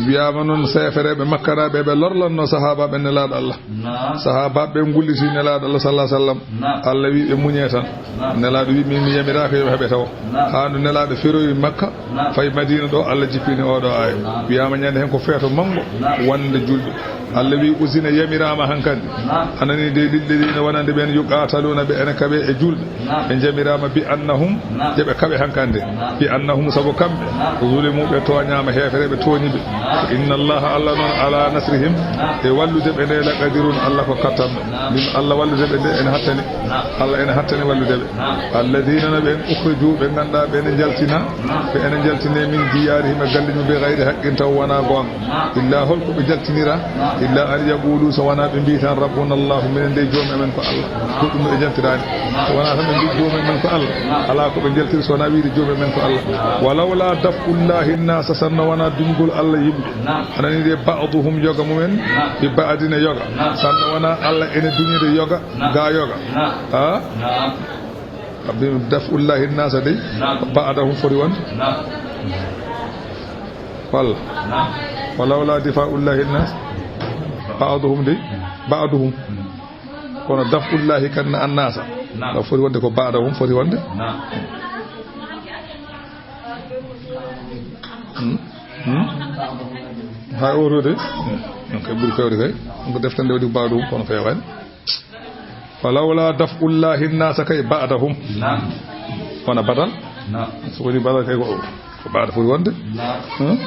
Wiyaama noon, seefereeɓe Makkanaaɓe ɓe lorlanno sahaabaaɓe Nelaaɗo Allah. Sahaabaaɓe ɓe ngulliti Nelaaɗo Allah, sallallahu alaihi wasallam. Allah wi ɓe muñee tan. Nelaaɗo wi, min mi yamiraaka yo mi heɓe tawo. Haa ndu Nelaaɗo feroyi Makka, fayi Madiina ɗo, Allah jippini oɗo aaya. Wiyaama ñande heen ko feeto manngo wonande juulɓe. Allah wi, uzina, yamiraama hankadi. A nanii de, lilladina, wonande ɓeen, yuqataluna, ɓe ene kaɓe e juulɓe. Ɓe jamiraama bi annahum, je ɓe kaɓe hankande. Bi annahum, sabu kamɓe, zulimu, ɓe tooñaama, heefereɓe tooñi ɓe. Inna Allaha, Allah noon, ala nasrihim, e wallude ɓe nde, laqadirun, Allah ko kattanɗo. Min Allah wallude ɓe nde ene hattani. Allah ene hattani wallude ɓe. Alladina no ɓeen, ukhriju, ɓe ngannduɗaa ɓe ene njaltina, ɓe ene njaltine min diyarihim, e galleeji mum, bi gayri haqqin, taw wonaa goonga. Illa, holko ɓe jaltinira? Illa an yaqulu, so wonaa ɓe mbi tan, rabbuna Allahu, minen dey joomi amen ko Allah. Goɗɗum ɓe jaltiraani. So wonaa tan ɓe mbi joomi amen ko Allah. Alaa ko ɓe jaltiri so wonaa wiide joomi amen ko Allah. Walawla daf'ullahi nnasa, sanno wonaa duñgol Allah yimɓe. A nanii de, ba'duhum, yoga mumen, bi ba'din, yoga. Sanno wonaa Allah ene duñude yoga, ga yoga. Ha? Bi daf'ullahi nnasa dey, ba'dahum foti wonde. Walla. Walawla difa'ullahi nnas ba'dahum de, ba'dahum. Kono daf'ullahi kan annasa. Ɗo foti wonde ko ba'dahum foti wonde. Hmm? Hmm? Hay oto de. Hmm. Ɗum kay ɓuri fewde kay. Ɗum ko defte nde waɗi ba'dahum kono fewaani. Falawla daf'ullahi nnasa kay ba'dahum. Naam. Wona badal? Naam. So woni badal kay ko, ko ba'da foti wonde? Naam. Hmm?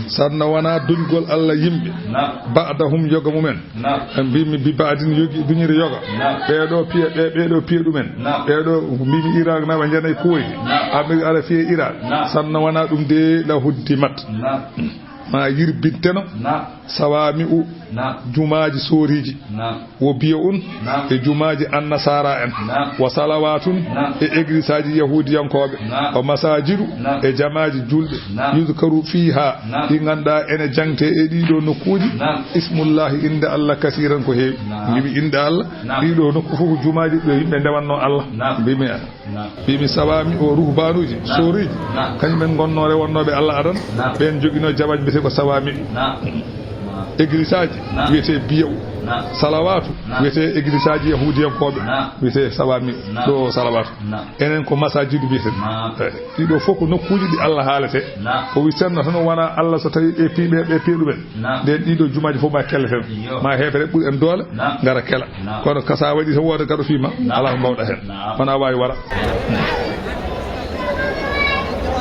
Sanno wonaa duñgol Allah yimɓe. Naam. Ba'dahum yoga mumen. Naam. En mbimi bi ba'din yogi duñiri yoga. Naam. Ɓeeɗo piya, ɓe, ɓeeɗo piya ɗumen. Naam. Ɓeeɗo mbimi Irak na ɓe janay kuwoyde. Naam. Aɓe ala fiye Irak. Naam. Sanno wonaa ɗum de la huddimat. Naam. Ma yirbinteno. Naam. Sawami'u. Naam. Jumaaji sooriiji. Naam. Wo biya un. Naam. E jumaaji annasara en. Naam. Wa salawatun. Naam. E eglisaaji yahuudiyankooɓe. Naam. Wa masajidu. Naam. E jamaaji julɗe. Naam. Yuzkaru fiha. Naam. Ɗi ngannduɗaa ene jangte e ɗiɗo nokkuuji. Naam. Ismullahi, innde Allah, kasiran ko heewi. Naam. Mbimi innde Allah. Naam. Ɗiɗo nokku fof ko jumaaji ɗo yimɓe ndewanno Allah. Naam. Mbimi en. Naam. Mbimi sawami'u, ruhbanuuji, naam, sooriiji, naam, kañum en ngonnoo rewannooɓe Allah adan, naam, ɓeen njoginoo jamaaji mbiyetee ko sawami'u. Naam. Naam. Eglisaaji, naam, wiyetee biya'u. Naam. Salawaatu, naam, wiyetee eglisaaji yahuudiyankooɓe, naam, wiyetee sawami'u. Naam. Ɗo salawaatu. Naam. Enen ko masajidu mbiyeten. Naam. Eey. Ɗiɗo fof ko nokkuuji ɗi Allah haaletee. Naam. O wi senno tan wonaa Allah so tawii ɓe pii ɓe, ɓe pii ɗumen. Naam. Nden ɗiɗo jumaaji fof ma kelle tan. Iyo. Ma heefere ɓuri en doole, naam, ngara kela. Naam. Kono kasa waɗi tan wooda gaɗo fii ma, naam, alaa ko mbawɗa heen. Naam. Wona waawi wara.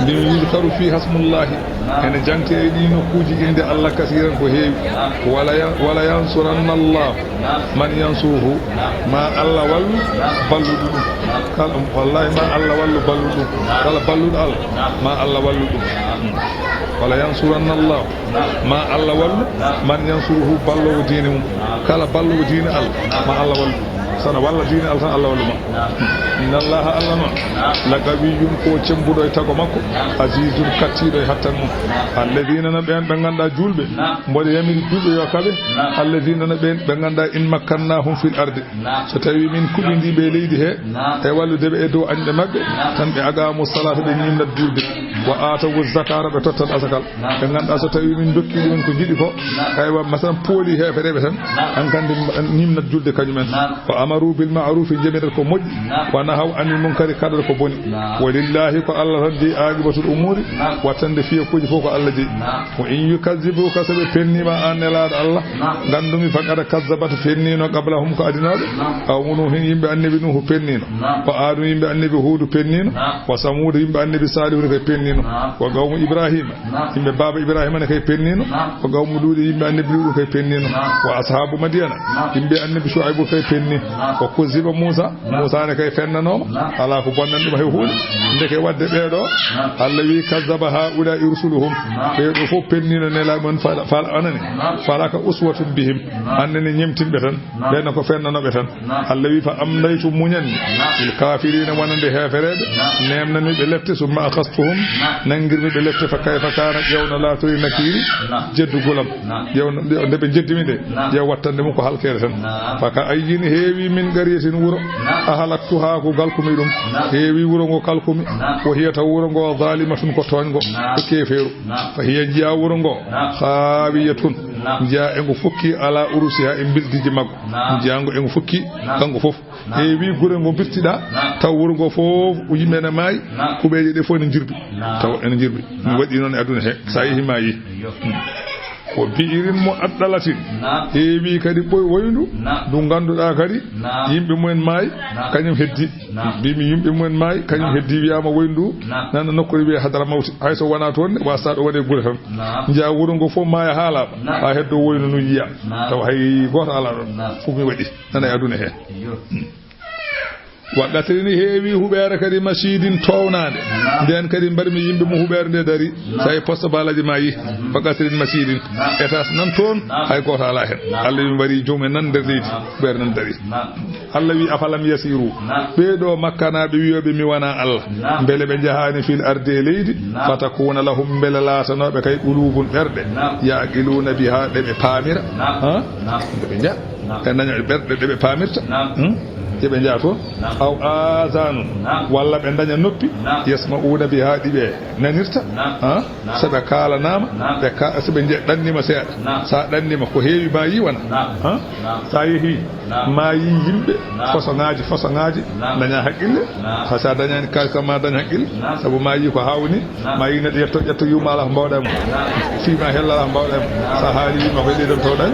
Ndin yuzkaru fiha smullahi. Naam. Ene jangte e ɗi nokkuuji innde Allah kasiran ko heewi. Naam. Wala ya-, wala yansuranna Allah, naam, man yansuruhu. Naam. Ma Allah wallu, naam, balluɗo ɗum. Naam. Kala, wallahi ma Allah wallu balluɗo ɗum. Naam. Kala balluɗo Allah, naam, ma Allah wallu ɗum. Naam. Wala yansuranna Allah. Ma Allah wallu, naam, man yansuruhu, balloowo diine mum. Naam. Kala balloowo diine Allah, naam, ma Allah wallu. Sana walla diine Allah tan, Allah wallu ma. Inna Allaha, Allah noon, la qawiyyun, ko cembuɗo e tago makko, azizun, kattiiɗo e hattan mum. Alladina, no ɓeen ɓe ngannduɗaa juulɓe, mboɗo yamiri juulɓe yo kaɓe. Alladina, no ɓeen ɓe ngannduɗaa in makkannahum fil ardi, so tawi min kuɓindii ɓe e leydi he, e wallude ɓe e dow añɓe maɓɓe, tan ɓe aqamu salata, ɓe ñimnat juulde, wa atawu zakata, ɓe tottat asakal. Ɓe ngannduɗaa so tawi min dokki ɗumen ko njiɗi ko, aywa, masalan, pooli heefereɓe tan, an kandi ñimnat julde kañumen. Wa amaru bil ma'rufi, jamirat ko moƴƴi. Wa nahaw anil munkari, kadata ko boni. Walillahi, ko Allah tan jeyi aqibatul umuri, wattande fiyakuuji fof ko Allah jeyi. Wa in yukazzibuka, so ɓe pennima an Nelaaɗo Allah, nganndumi faqad kazzabata, pennino qablahum ko adinooɓe. Qawmu Nuhin, yimɓe annabi Nuhu pennino. Wa Aadu, yimɓe annabi Huudu pennino. Wa Samuuda, yimɓe annabi Saalihu ne kay pennino. Wa qawmu Ibrahima, yimɓe baaba Ibrahima ne kay pennino. Wa qawmu Luuɗi, yimɓe annabi Luuɗu kay pennino. Wa ashaabu Madiyana, yimɓe annabi Shu'aybu kay penni. Wa kuzziba Muusa, Muusa ne kay fennanooma. Alaa ko bonnan ɗum hay huunde. Ndeke wadde ɓee ɗoo, Allah wi, kazzaba haa'ulaa'i rusuluhum. Ɓee ɗoo fof pennino nelaaɓe mum, fala, fala, anani. Falaka uswatun bihim. Annene ñemtinɓe tan. Ɓeen ko fennanooɓe tan. Allah wi, fa amdaytu, muñanmi, lil kafirina, wonande heefereɓe, nemnamiɓe lepte, summa akhastuhum, nangirmi ɓe lepte, fa kayfa kana, ƴeewno laatori nakiri, jeddugulam. Ƴeewno nde ɓe jeddimi nde, ƴeew wattande mum ko halkere tan. Fa ka ayyin, heewi, min qaryatin, wuro, ahlaktuha, ko galkumi ɗum, heewi wuro ngo kalkumi, wa hiya, taw wuro ngo, zalimatun, ko tooñgo, ko keefeeru. Fa hiya, njiya wuro ngo, khawiyatun, njiya e ngo fukki, ala urusiha, e mbildiiji maggo. Njiya ngo e ngo fukki, kanko fof. Heewi gure ngo birtiɗa, taw wuro ngo fof yimɓe ne maayi, kuɓeeje ɗe fof ne njirbi. Taw ene njirbi. Mi waɗi noon e aduna he, so a yehi maayi. Wa bi'irin mu'attalatin. Heewi kadi ɓoy woyndu, ndu ngannduɗaa kadi, yimɓe mumen maayi, kañum heddi. Mbimi yimɓe mumen maayi, kañum heddi, wiyaama woyndu, nana nokkuure wiyee Hadara Mawti. Hay so wonaa toon ne, wasa ɗo wonee gure tan. Njiya wuro ngo fof maaya haa laaɓa. Haa heddo woynu nu yiya. Taw hay gooto alaa ɗoon. Fof mi waɗi. Nana e aduna he. Wa qasrin, heewi huɓeere kadi, mashidin, toownaande. Ndeen kadi mbarmi yimɓe mo huɓeere nde dari. So a yi poste balaji ma yi. Wa qasrin mashidin. Étage nan toon, hay gooto alaa heen. Allah wi mi mbarii joom en nan nder leydi. Huɓeere nan dari. Allah wi, afalam yasiru. Ɓee ɗoo makkanaaɓe wiyooɓe mi wonaa Allah. Mbele ɓe njahaani fil ardi e leydi. Fatakuna lahum, mbele laatanooɓe kay qulubun ɓerɗe. Yaqiluna biha, ɗe ɓe paamira. Ha? Nde ɓe njaha. Ɓe daña ɓerɗe ɗe ɓe paamirta. Hmm? Ɗe ɓe njaha toon. Aw azanun. Walla ɓe daña noppi. Yasma'una biha, ɗi ɓe nanirta. Ha? So ɓe kaalanaama, ɓe ka-, so ɓe nje-, ɗannima seeɗa. So a ɗannima ko heewi ma yi wona. Ha? So a yehi, ma yi yimɓe, façon ŋaaji, façon ŋaaji, daña haqqille. Hay so a dañaani kaalis kam, ma dañ haqqille. Sabu ma yi ko hawni, ma yi neɗɗo ƴetto, ƴetto yuuma alaa ko mbawɗa e mum. Fii ma hella alaa ko mbawɗa e mum. So a haali, wiima ko e ɗee ɗoon tawɗa.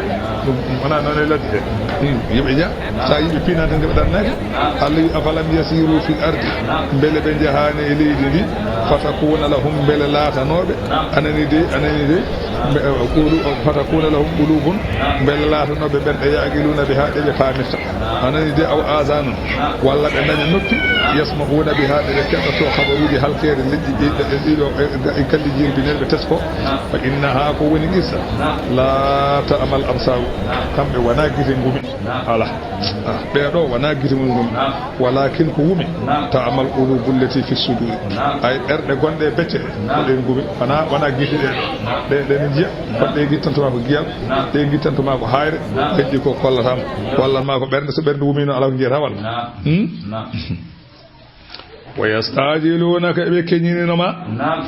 Ɗum wonaa noon e ladde he. Hmm, yimɓe njaha. So a yimɓe piina tan, ɓe ɗannaaki. Allah wi, afalam yasiru fil ardi. Mbele ɓe njahaani e leydi ndi. Fatakuna lahum, mbele laatanooɓe. Anani de, anani de. Mbe-, qulu-, fatakuna lahum qulubun. Mbele laatanooɓe ɓerɗe, yaqiluna biha, ɗe ɓe paamirta. Anani de, aw azanun. Walla ɓe daña noppi. Yasma'una biha, ɗe ɓe keɗoto habaruuji halkeede leƴƴi ɗi, ɗi, ɗi ɗo, e, e kalli jirbi nen ɓe tesko. Fa innaha, ko woni qissa. La ta'mal absaru. Kamɓe wona gite ngumi. Ala. Ah, ɓee ɗoo wona gite mum ngumi. Walakin ko wumi. Ta'mal qulubu allati fi suduri. Ay ɓerɗe gonɗe e becce ɗe. Ko ɗe ngumi. Wona, wona gite ɗe. Ɗe, ɗe ne njiya. Ko ɗe gittantoma ko giyal. Ɗe gittantoma ko hayre. Heddi ko kollata ma. Wallan ma ko ɓernde. So ɓernde wumino, ala ko jiyata walla. Hmm? Wa yastajilunaka, ɓe keñinino ma.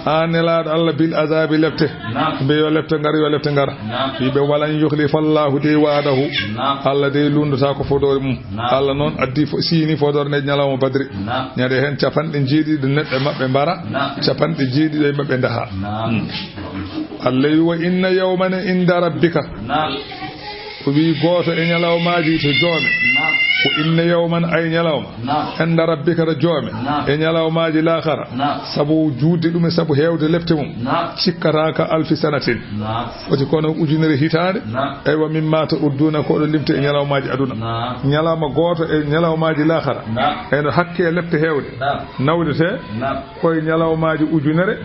An Nelaaɗo Allah, bil azabi, lepte. Mbe yo lepte ngar, yo lepte ngar. Wiɓe, walan yukhlifa Allahu dey wa'dahu. Allah dey lunndata ko fodoore mum. Allah noon addi fo-, siini fodoore nde ñalawma Badri. Ñande heen capanɗe jeeɗiɗi neɗɗo maɓɓe mbara, capanɗe jeeɗiɗo e maɓɓe ndaha. Hmm. Allah wi, wa inna yawman inda rabbika. O wi, gooto e ñalawmaaji to joome. Wa inna yawman, ay ñalawma. Inda rabbika, to joome. E ñalawmaaji laakara. Sabu juutde ɗum e sabu heewde lepte mum. Cikkata ka alfi sanatin. Foti kono ujunere hitaande. Eywa, mimma ta'udduna, ko oɗon limta e ñalawmaaji aduna. Ñalawma gooto e ñalawmaaji laakara. Eno hakke e lepte heewde. Nawdete. Koye ñalawmaaji ujunere,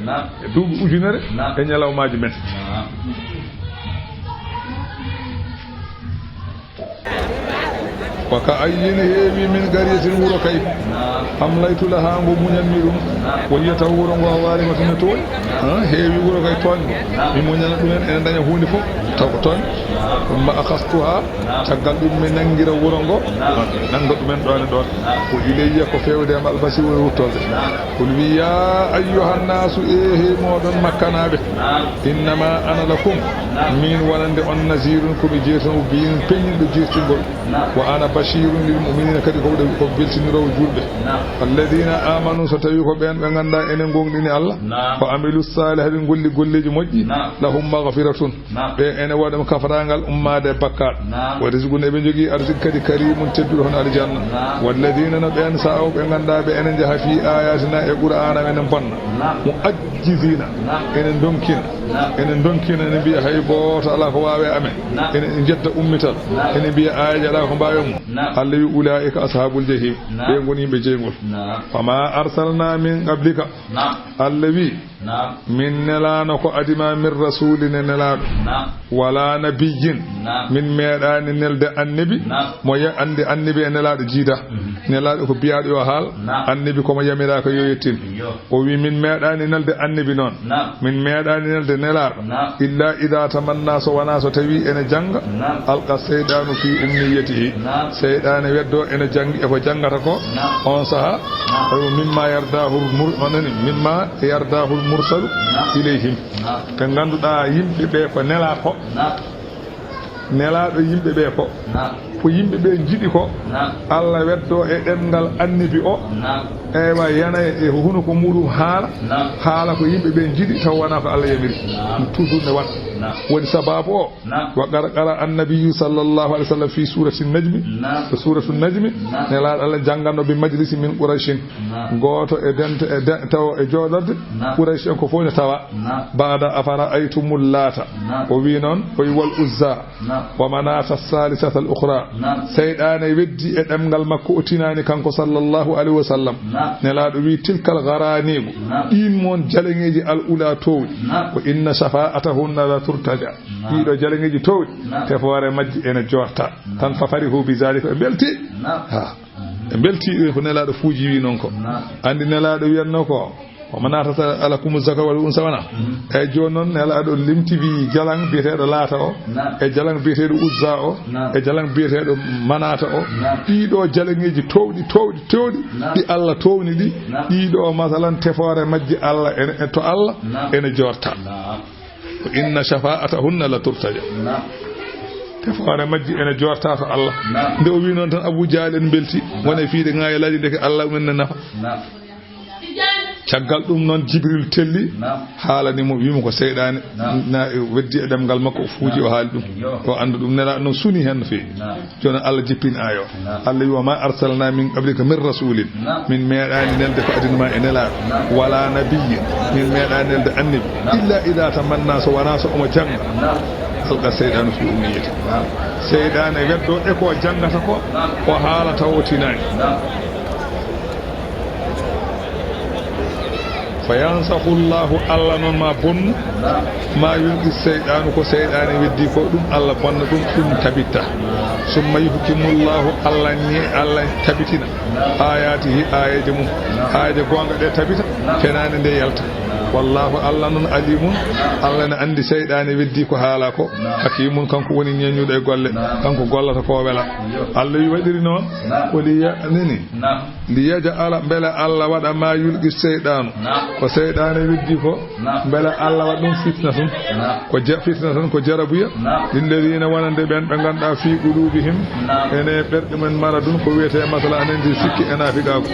e duuɓi ujunere, e ñalawmaaji men. Ko Wa ka ayyin heewi min qaryatin wuro kay. Amlaytu laha ngo muñanmi ɗum. Wa hiya taw wuro ngo zalimatun ne tooñ. Ha, heewi wuro kay tooñ ngo. Mi muñana ɗumen ene daña huunde fof. Taw ko tooñ. Thumma akhastuha. Caggal ɗum mi nangira wuro ngo. Nanga ɗumen ɗoon e ɗoon. Wa ilayya ko feewde am al-masiir woni ruttorde. Qul wi ya ayyuhan naasu e hey mooɗon makkanaaɓe. Innama ana lakum. Min wonande on nazirun ko mi jeertino biin peññinɗo jeertingol. Wa ana bashirun lil mu'minina kadi ko ko beltiniroowo julɓe. Alladina amanu so tawi ko ɓeen ɓe ngannda ene ngongɗini Allah. Wa amilu saliha ɓe golli golleeji moƴƴi. Lahum maghfiratun. Ɓe ene waɗa kafaraangal ummaade e bakkaat. Wa rizqun eɓe njogii arsik kadi karimun tedduɗo hono aljanna. Walladina no ɓeen sa'aw ɓe ngannda ɓe ene njaha fi ayatina e qur'ana men bonna. Mu'ajjizina ene ndonkina. Ene ndonkina, ene mbiya hay gooto alaa ko waawe amen. Ene jedda ummital. Ene mbiya aayeeje alaa ko mbaawe mum. Allah wi ulaa'ika ashaabul jahim. Ɓe ngoni yimɓe jeyngol. Wa ma arsalna min qablika. Allah wi min nelaano ko adima min rasulin e nelaaɗo. Wala nabiyyin. Min meeɗaani nelde annabi. Mo ya-, anndi annabi e nelaaɗo jiida. Nelaaɗo ko biyaaɗo yo haal. Annabi ko mo yamiraaka yo yettin. O wi min meeɗaani nelde annabi noon. Min meeɗaani nelde nelaaɗo. Illa ida tamanna so wonaa so tawi ene jannga. Alqa seyɗaanu fi umniyatihi. Seyɗaane weddo ene janngi e ko janngata ko. On saha. Ayo mimma yardahul mur-, onani mimma yardahul mursalu ilayhim. Ɓe ngannduɗaa yimɓe ɓe ko nelaa ko. Nelaaɗo yimɓe ɓe ko. Ko yimɓe ɓe njiɗi ko. Allah weddo e ɗemngal annabi o. Eywa, yana e hunuko muɗum haala. Haala ko yimɓe ɓe njiɗi taw wonaa ko Allah yamiri. Ɗum toujours ne waɗa. Woni sababu o. Wa qarqara annabiyu sallallahu alaihi wasallam fi surati najmi. Ko suratu najmi. Nelaaɗo Allah jannganno bi majlisi min qurayshin. Gooto e dente e de-, tawo e jooɗorde. Quraysh en ko fof ne tawa. Baada afara aytumul laata. O wi noon, o wi wal uzza. Wa manata salisata al ukhra. Seyɗaane weddi e ɗemngal makko o tinaani kanko sallallahu alaihi wasallam. Nelaaɗo wi tilkal gharaniqu. Ɗiin moon jaleŋeeji al ula toowɗi. Wa inna shafa'atahunna la turtaja. Ɗiɗo jaleŋeeji toowɗi. Tefoore majji ene joorta. Tan fa farihu bi zalika ɓe belti. Ha. Ɓe mbeltii, ko Nelaaɗo fuuji wi noon ko. Anndi Nelaaɗo wiyatnoo ko, "Wa manata alakumu zakaru wal unsa wana." Eyi, jooni noon Nelaaɗo limti wi jalaŋ biyeteeɗo Laata o, e jalaŋ biyeteeɗo Uzza o, e jalaŋ biyeteeɗo Manata o. Ɗiɗo jalaŋeeji toowɗi, toowɗi, toowɗi, ɗi Allah toowni ɗi. Ɗiɗo, masalan, tefoore majji Allah ene, to Allah ene joorta. Ko inna shafa'atahunna la turtaja. Tefoore majji ene joorta to Allah. Nde o wi noon tan, Abu Jahal en mbelti, wona e fiyde ŋaayalaaji, ndeke Allah umen ne nafa. Caggal ɗum noon, Jibril telli, haalani mo, wi mo ko seyɗaane, na weddi e ɗemngal makko, o fuuji, o haali ɗum. O anndu ɗum, Nelaaɗo noon suni heen no feewi. Jooni Allah jippini aaya o. Allah wi, "Wa ma arsalna min qablika min rasulin." Min meeɗaani nelde ko aduna ma e nelaaɗo. Wala nabiyyin. Min meeɗaani nelde annabi. Illa ida tamanna, so wonaa so omo jannga. Alqa seyɗaanu fi umniyati. Seyɗaane weddo e ko janngata ko, o haala taw o tinaani. Fa yansakhu Allahu, Allah noon ma bonnu, ma yulqi seyɗaanu, ko seyɗaane weddi ko, ɗum Allah bonna ɗum, ɗum tabitta. Summa yuhkimu Allahu, Allah ñe-, Allah tabitina ayatihi, aayeeje mum. Aayeeje goonga ɗe tabita, fenaande nde yalta. Wallahu, Allah noon alimun, Allah ne anndi seyɗaane weddi ko haala ko. Hakimun, kanko woni ñeññuɗo e golle, kanko gollata ko wela. Allah wi waɗiri noon, o li ya-, nini? Li yaj'ala, mbele Allah waɗa ma yulqi seyɗaanu. Ko seyɗaane weddi ko, mbele Allah waɗa ɗum fitna tun. Ko ja-, fitna tan, ko jarabuya. Lilladina, wonande ɓen ɓe ngannduɗaa fi qulubihim, ene ɓerɗe men maradun, ko wiyetee masala anen ndi sikki e naafiqaagu.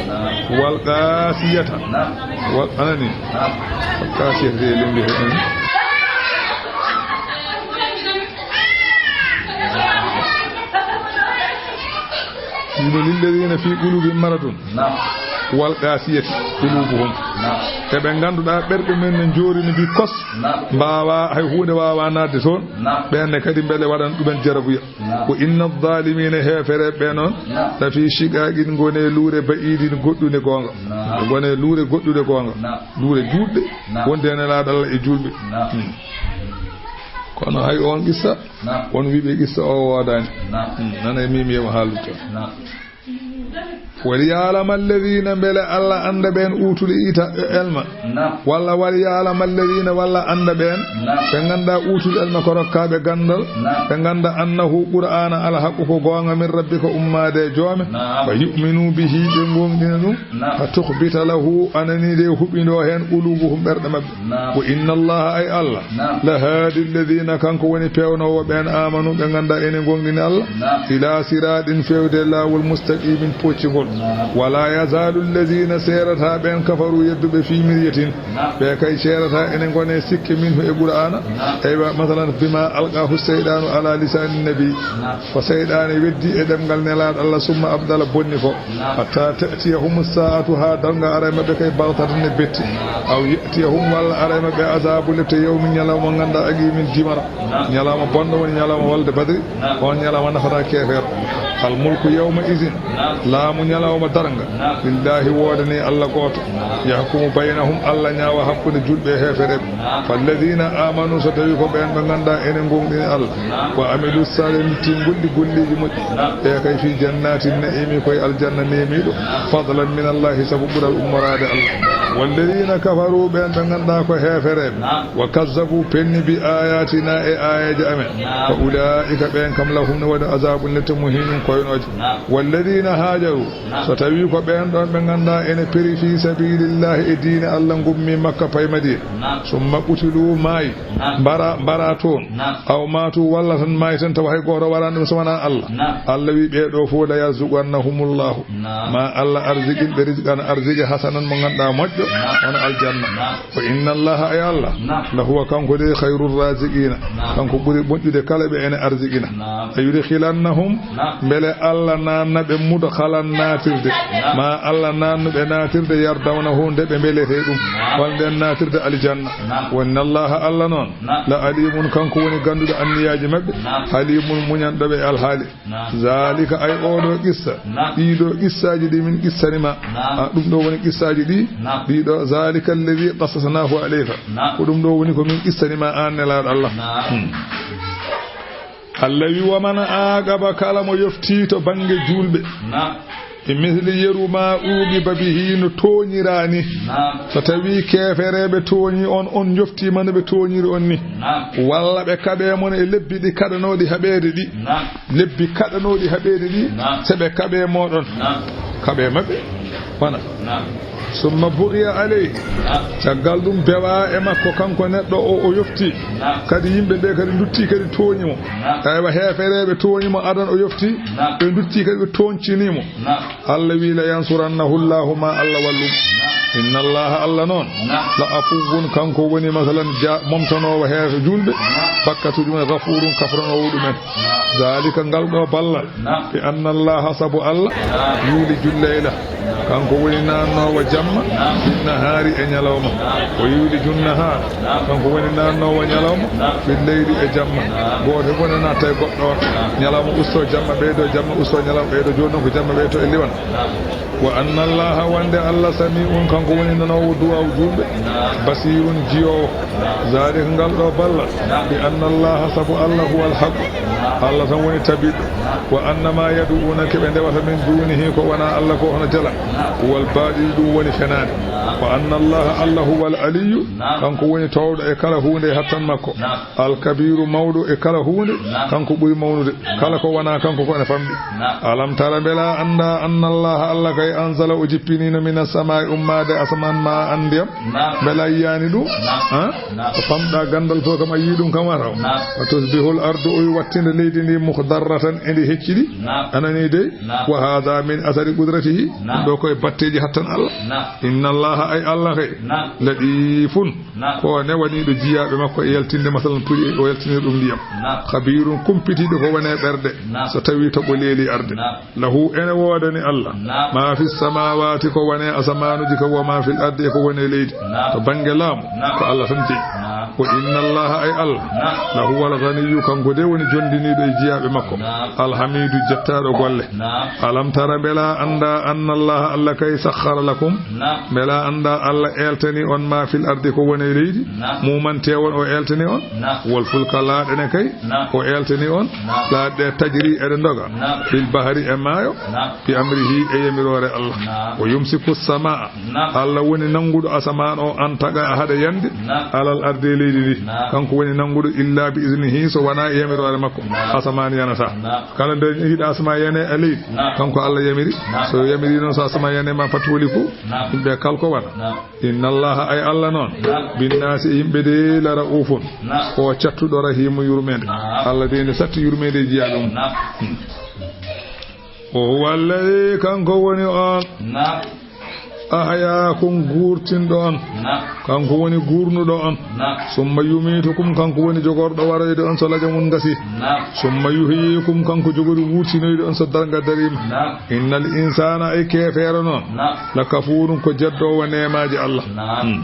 Wal qasiyata. Wal, anani. Wal qasiyata de lembi he ɗen. Yino lilladina fi qulubihim maradun. Wal qasiyati qulubuhum. E ɓe ngannduɗaa ɓerɗe men ne njoorini bi kos. Mbaawa, hay huunde waawa naatde toon. Ɓen ne kadi mbele waɗan ɗumen jarabuya. Wa inna zalimina, heefereɓe ɓe noon, la fi shiqaqin, ngone luure ba'idin, goɗɗunde goonga. Ngone luure goɗɗude goonga. Luure juutɗe, wonde e nelaaɗo Allah e julɓe. Hmm. Kono hay on qissa, Naam. on wiɓe qissa o woodaani. Naam. Hmm, nana e mimi yema haaldude toon. Naam. Waliya'lama alladhina, mbele Allah annda ɓeen uutuli ita, e, elma. Naam. Walla waliya'lama alladhina, walla annda ɓeen Naam. ɓe ngannda uutuli elma ko rokkaaɓe ganndal. Naam. Ɓe ngannda annahu Qur'aana alhaqqu ko goonga min rabbika ummaade e joome. Naam. Fa yu'minu bihi, ɓe goongɗina ɗum. Naam. Fa tukhbita lahu, anani de huɓindoo heen qulubuhum ɓerɗe maɓɓe. Naam. Wa inna Allaha, ay Allah, Naam. la haadi alladhina, kanko woni peewnoowo ɓeen, aamanu, ɓe ngannda ene goongɗini Allah, Naam. ila siraatin, feewde laawol, mustaqimin, poccingol. Naam. Wala yazaalu alladhina, seerataa ɓeen, kafaru, yedduɓe, fi miryatin. Naam. Ɓe kay seerataa ene ngone sikke minhu e Qur'aana. Naam. Eywa, masalan, bima alqahu shaytanu ala lisani nabi. Naam. Ko seyɗaane weddi e ɗemngal Nelaaɗo Allah, summa abdala, bonni ko. Naam. Hatta ta'tiyahum sa'atu, haa darnga ara e maɓɓe kay, baghtatan, e betti. Naam. Aw ya'tiyahum, walla ara e maɓɓe, azabu, lepte, yawmin, ñalawma, ngannda, aqimin, dimara. Naam. Ñalawma bonɗo woni ñalawma wolde Badri. Naam. On ñalawma nafata keefeer. Al mulku yawma idhin. Naam. Laamu ñalawma darnga. Naam. Lillahi, woodani Allah gooto. Naam. Yahkumu baynahum, Allah ñaawa hakkunde juulɓe e heefereɓe. Naam. Falladhina amanu, so tawi ko ɓeen ɓe ngannda ene goongɗini Allah. Naam. Wa amilu salihati, gollii golleeji moƴƴi. Naam. Ɓe kay fi jannati na'imi, koye aljanna neemiiɗo. Naam. Fadlan min Allahi, sabu ɓural ummoraade Allah. Walladhina kafaru, ɓeen ɓe ngannda ko heefereɓe. Naam. Wa kazzabu, penni, bi ayatina, e aayeeje amen. Naam. Fa ulaika, ɓeen kam, lahum, ne woni azabun, lepte, muhinun, koynooje. Naam. Walladhina hajaru, Naam. so tawi ko ɓeen ɗoon ɓe ngannda ene peri fi sabilillahi, e diine Allah, ngummi Makka, payi Madina. Naam. Summa qutilu, maayi, Naam. mbara, mbara toon. Naam. Aw maatu, walla tan maayi tan, tawa hay gooto waraani ɗum so wonaa Allah. Naam. Allah wi ɓee ɗoo fof, la yarzuqannahumullahu. Naam. Ma Allah arziqin ɓe rizqan, arziki, hasanan, mo ngannduɗaa moƴƴo, Naam. wona aljanna. Naam. Wa inna Allaha, ay Allah, Naam. la huwa, kanko de, khayrur raziqina. Naam. Kanko ɓuri moƴƴude kala ɓe ene arziqina. Naam. A yudkhilannahum, Naam. mbele Allah naanna ɓe mudkhalan naatirde. Naam. Ma Allah naannu ɓe naatirde, yardawnahu, nde ɓe mbeletee ɗum. Naam. Walla nden naatirde aljanna. Naam. Wa inna Allaha, Allah noon, Naam. la alimun, kanko woni gannduɗo anniyaaji maɓɓe. Naam. Halimun, muñanɗo ɓe alhaali. Naam. Zalika, ay oo ɗoo qissa, Naam. ɗii ɗoo qissaaji ɗi min qissani ma. Naam. A, ɗum ɗoo woni qissaaji ɗi, Naam. ɗii ɗoo, zalika alladhi qasasnahu alayka. Naam. Ko ɗum ɗoo woni ko min qissani ma aan Nelaaɗo Allah. Naam. Hmm. Allah wi, wa man aqaba, kala mo yofti to bannge juulɓe. Naam. Bi misli, yeru ma uqiba bihi, no tooñiraa ni. Naam. So tawi keefereeɓe tooñi on, on njoftiima no ɓe tooñiri on ni. Naam. Walla ɓe kaɓe mon e lebbi ɗi kaɗanooɗi haɓeede ɗi. Naam. Lebbi kaɗanooɗi haɓeede ɗi, Naam. so ɓe kaɓe moɗon. Naam. Kaɓe maɓɓe. Wona. Naam. Summa bughiya alayhi. Naam. Caggal ɗum bewa e makko kanko neɗɗo o, o yofti. Naam. Kadi yimɓe ɓe kadi ndutti kadi tooñi mo. Naam. Aywa, heefereeɓe tooñi mo adan o yofti. Naam. Ɓe ndutti kadi ɓe tooñcini mo. Naam. Allah wi, la yansurannahu Allahu, ma Allah wallu mo. Naam. Inna Allaha, Allah noon, Naam. la afuwwun, kanko woni, masalan, ja-, momtanoowo heefe juulɓe, Naam. bakkatuuji mum, ghafurun, kafranoowo ɗumen. Naam. Zalika, ngal ɗo ballal, Naam. bi anna Allaha, sabu Allah, Naam. yuliju llayla, kanko woni naannoowo jamma, Naam. bin nahaari, e ñalawma, Naam. wa yuliju nnahaara, Naam. kanko woni naannoowo ñalawma, Naam. bil layli, e jamma, Naam. gooto fof ne natta e goɗɗo on, Naam. ñalawma usto jamma, ɓeydo jamma usto ñalawma, ɓeydo jooni noon ko jamma ɓeyto e liwan. Naam. Wa anna Allaha, wonde Allah, sami'un, kanko woni nanoowo duwaaw juulɓe, Naam. basirun, jiyoowo. Zalika, ngal ɗo ballal, Naam. bi anna Allaha, sabu Allah, huwa al-haqq, Naam. Allah tan woni tabiɗɗo. Naam. Wa anna ma yad'una, ke ɓe ndewata, min dunihi, ko wona Allah ko, hono jala, Naam. huwa al-batil, ɗum woni fenaande. Naam. Wa anna Allaha, Allah, huwa al-aliyyu, Naam. kanko woni toowɗo e kala huunde e hattan makko. Naam. Al-kabiru, mawɗo e kala huunde, Naam. kanko ɓuri mawnude. Kala ko wona kanko ko ene famɗi. Naam. Alam tara, mbela annda, anna Allaha, Allah kay, anzala, o jippinino, mina samaa'i, ummaade asamaan, ma an, ndiyam. Naam. Mbela yiyaani ɗum? Naam. Ha? Naam. Ko famɗa ganndal fof kam, a yii ɗum kam wataw. Naam. Wa tusbihul ardu, o wi wattinde leydi ndi, mukhdarratan, edi hecciɗi. Naam. Anani dey? Naam. Wa hadha min athari qudratihi. Naam. Ɗo koye batteeji hattan Allah. Naam. Inna Allaha, ay Allah kay. Naam. Latifun. Naam. Ko o newaniiɗo jiyaaɓe makko e yaltinde, masalan, puɗi o yaltinir ɗum ndiyam. Naam. Khabiirun, kumpitiiɗo ko woni e ɓerɗe. Naam. So tawii toɓo leeli arde. Naam. Lahu, ene woodani Allah. Naam. Ma fi samaawaati, ko woni e asamaanuuji kam, wa ma fil ardi, e ko woni e leydi. Naam. To bannge laamu, Naam. ko Allah tan jeyi. Naam. Wa inna Allaha, ay Allah, Naam. la huwal ghaniyyu, kanko de woni jonndiniiɗo e jiyaaɓe makko. Naam. Alhamiidu, jettaaɗo golle. Naam. Alam tara, mbela annda, anna Allaha, Allah kay, sakhkhara lakum, naam, mbela annda Allah eltani on ma fil ardi, ko woni e leydi, naam, mumanteewon o eltani on, naam, wal fulka, laaɗe ne kay, naam, o eltani on, naam, laaɗe tajri, eɗe ndoga, naam, fil bahri, e maayo, naam, bi amrihi, e yamiroore Allah. Naam. Wa yumsiku samaa, naam, Allah woni nannguɗo asamaan o, an taqa, haɗa yande, naam, alal ardi, e leydi ndi. Naam. Kanko woni nannguɗo, illa bi iznihi, so wonaa e yamiroore makko. Naam. Asamaan yanataa. Naam. Kala nde yiɗa asamaan yane e leydi, naam, kanko Allah yamiri. Naam. So yamiri noon, so asamaan yane ma fat woli ko, naam, yimɓe kal ko wona. Naam. Inna Allaha, ay Allah noon, naam, binnaasi, e yimɓe de, la ra'ufun, naam, ko cattuɗo, rahimu, yurmeende. Naam. Allah de ne satti yurmeende e jiyaaɓe mum. Naam. Hmm. O huwa alladhi, kanko woni on, naam, ahyaakum, guurtinɗo on. Naam. Kanko woni guurnuɗo on. Naam. Summa yumiitukum, kanko woni jogorɗo waroyde on so laja mum ngasi. Naam. Summa yuhyiikum, kanko jogori wuurtinoyde on so darnga dariima. Naam. Innal insaana, ay keefeero noon, naam, la kafuurun, ko jeddoowo neemaaji Allah. Naam. Hmm.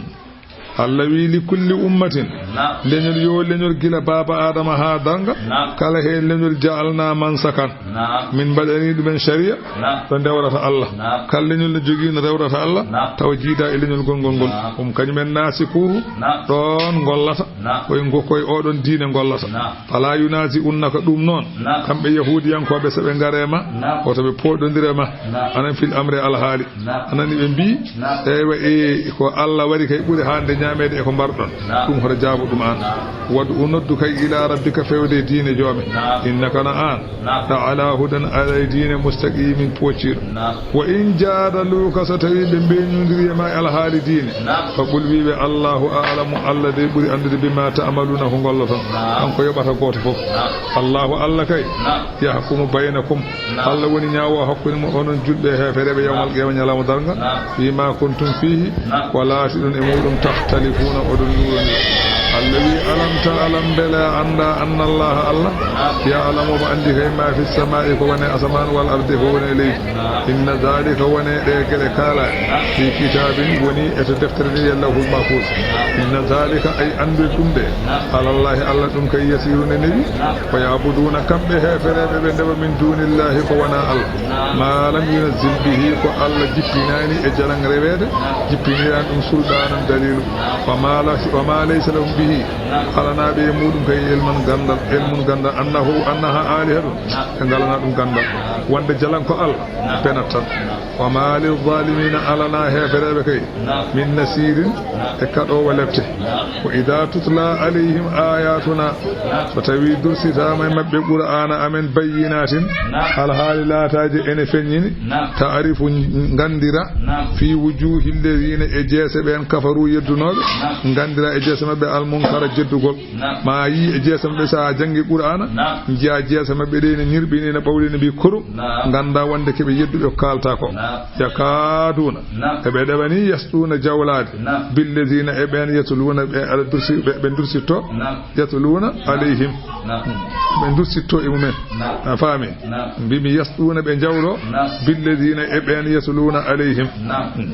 Allah wi, li kulli ummatin, naam, leñol yo leñol, gila baaba Adama haa darnga, naam, kala heen leñol, ja'alna, mansakan, naam, min mbaɗani ɗumen sariya, naam, ɗo ndewrata Allah. Naam. Kala leñol ne jogii no rewrata Allah, naam, tawa jiida e leñol gongol ngol. Naam. Ɗum kañumen naasikuhu, naam, ɗoon ngollata, naam, koye ngo-, koye oɗon diine ngollata. Naam. Fala yunazi'unnaka, ɗum noon, naam, kamɓe yahuudiyankooɓe, so ɓe ngaree ma, naam, woto ɓe pooɗondire ma, naam, anan fil amri, alhaali. Naam. Anani ɓe mbii, naam, eywa, e ko Allah waɗi kay ɓuri haande ñaameede e ko mbarɗon. Naam. Ɗum hoto jaabo ɗum aan. Naam. Wad'u, noddu kay, ila rabbika, fewde e diine joome. Naam. Innaka, na aan, naam, la ala hudan, aɗa e diine, mustaqimin, pocciiɗo. Naam. Wa in jaadaluuka, so tawii ɓe mbeñondiri e ma e alhaali diine, naam, fa qul, wii ɓe, Allahu a'lamu, Allah dey ɓuri anndude, bima ta'maluuna, ko ngolloton. Naam. Kanko yoɓata gooto fof. Naam. Allahu, Allah kay, naam, yahkumu baynakum, naam, Allah woni ñaawoowo hakkunde mon, onon julɓe e heefereeɓe, yawmal, naam, qiyaama, ñalawma darnga, naam, fima kuntum fihi, naam, ko laatiɗon e muuɗum, takhtalifuuna, oɗon luurondira. Allah wi, alam ta'lam, mbele a annda, anna Allaha, Allah, naam, ya'lamu, omo anndi kay, ma fi samaa'i, ko woni e asamaan, wal ardi, ko woni e leydi. Naam. Inna dhalika, woni ɗe geɗe kaalaaɗe, naam, fi kitaabin, woni e to deftere nde, wi'etee Lawhul Mahfuus. Naam. Inna dhalika, ay anndude ɗum ɗe, naam, alallahi, Allah ɗum kay, yasiirun, ne newi. Naam. Wa ya'buduuna, kamɓe heefereeɓe ɓe ndewa, min duunillahi, ko wonaa Allah. Naam. Ma lam yunazzil bihi, ko Allah jippinaani e jalan reweede, naam, jippiniraani ɗum sulɗaanan daliilu. Naam. Wa ma la-, wa ma laysa lahum bihi, naam, alanaa ɓe e muuɗum kay ilman ganndal, ilmun ganndal, annahu, annaha alihatun, naam, ɓe ngalanaa ɗum ganndal. Naam. Wonde jalan ko Allah, naam, penat tan. Naam. Wa ma lizzaalimiina, alanaa heefereeɓe kay, naam, min nasiirin, naam, e kaɗoowo lepte. Naam. Wa idha tutla alayhim ayatuna, naam, so tawii dursitaama e maɓɓe Qur'aana amen, bayyinatin, naam, alhaali laataaji ene feññini, naam, ta'rifu, nganndira, naam, fi wujuhi alladhina, e jeese ɓeen, kafaru, yeddunooɓe, naam, nganndira e jeese maɓɓe almunkara, jeddugol. Naam. Ma a yii e jeese maɓɓe, so a janngi Qur'aana, naam, njiya jeese maɓɓe ɗe ene ñirɓini, ene ɓawli, ene mbii korum. Naam. Ngannda wonde ko ɓe yedduɓe ko kaalta ko. Naam. Yakaaduuna. Naam. Eɓe ɗeɓa ni, yasɗuuna, jawlaade. Naam. Billadina, e ɓeen, yatluuna, ɓe aɗa dursi, ɓe, ɓe dursitto. Naam. Yatluuna, naam, alayhim. Naam. Hmm. Ɓe dursitto e mumen. Naam. A faami? Naam. Mbimi yasɗuuna, ɓe jawlo. Naam. Billadina, e ɓeen, yatluuna alayhim. Naam. Hmm.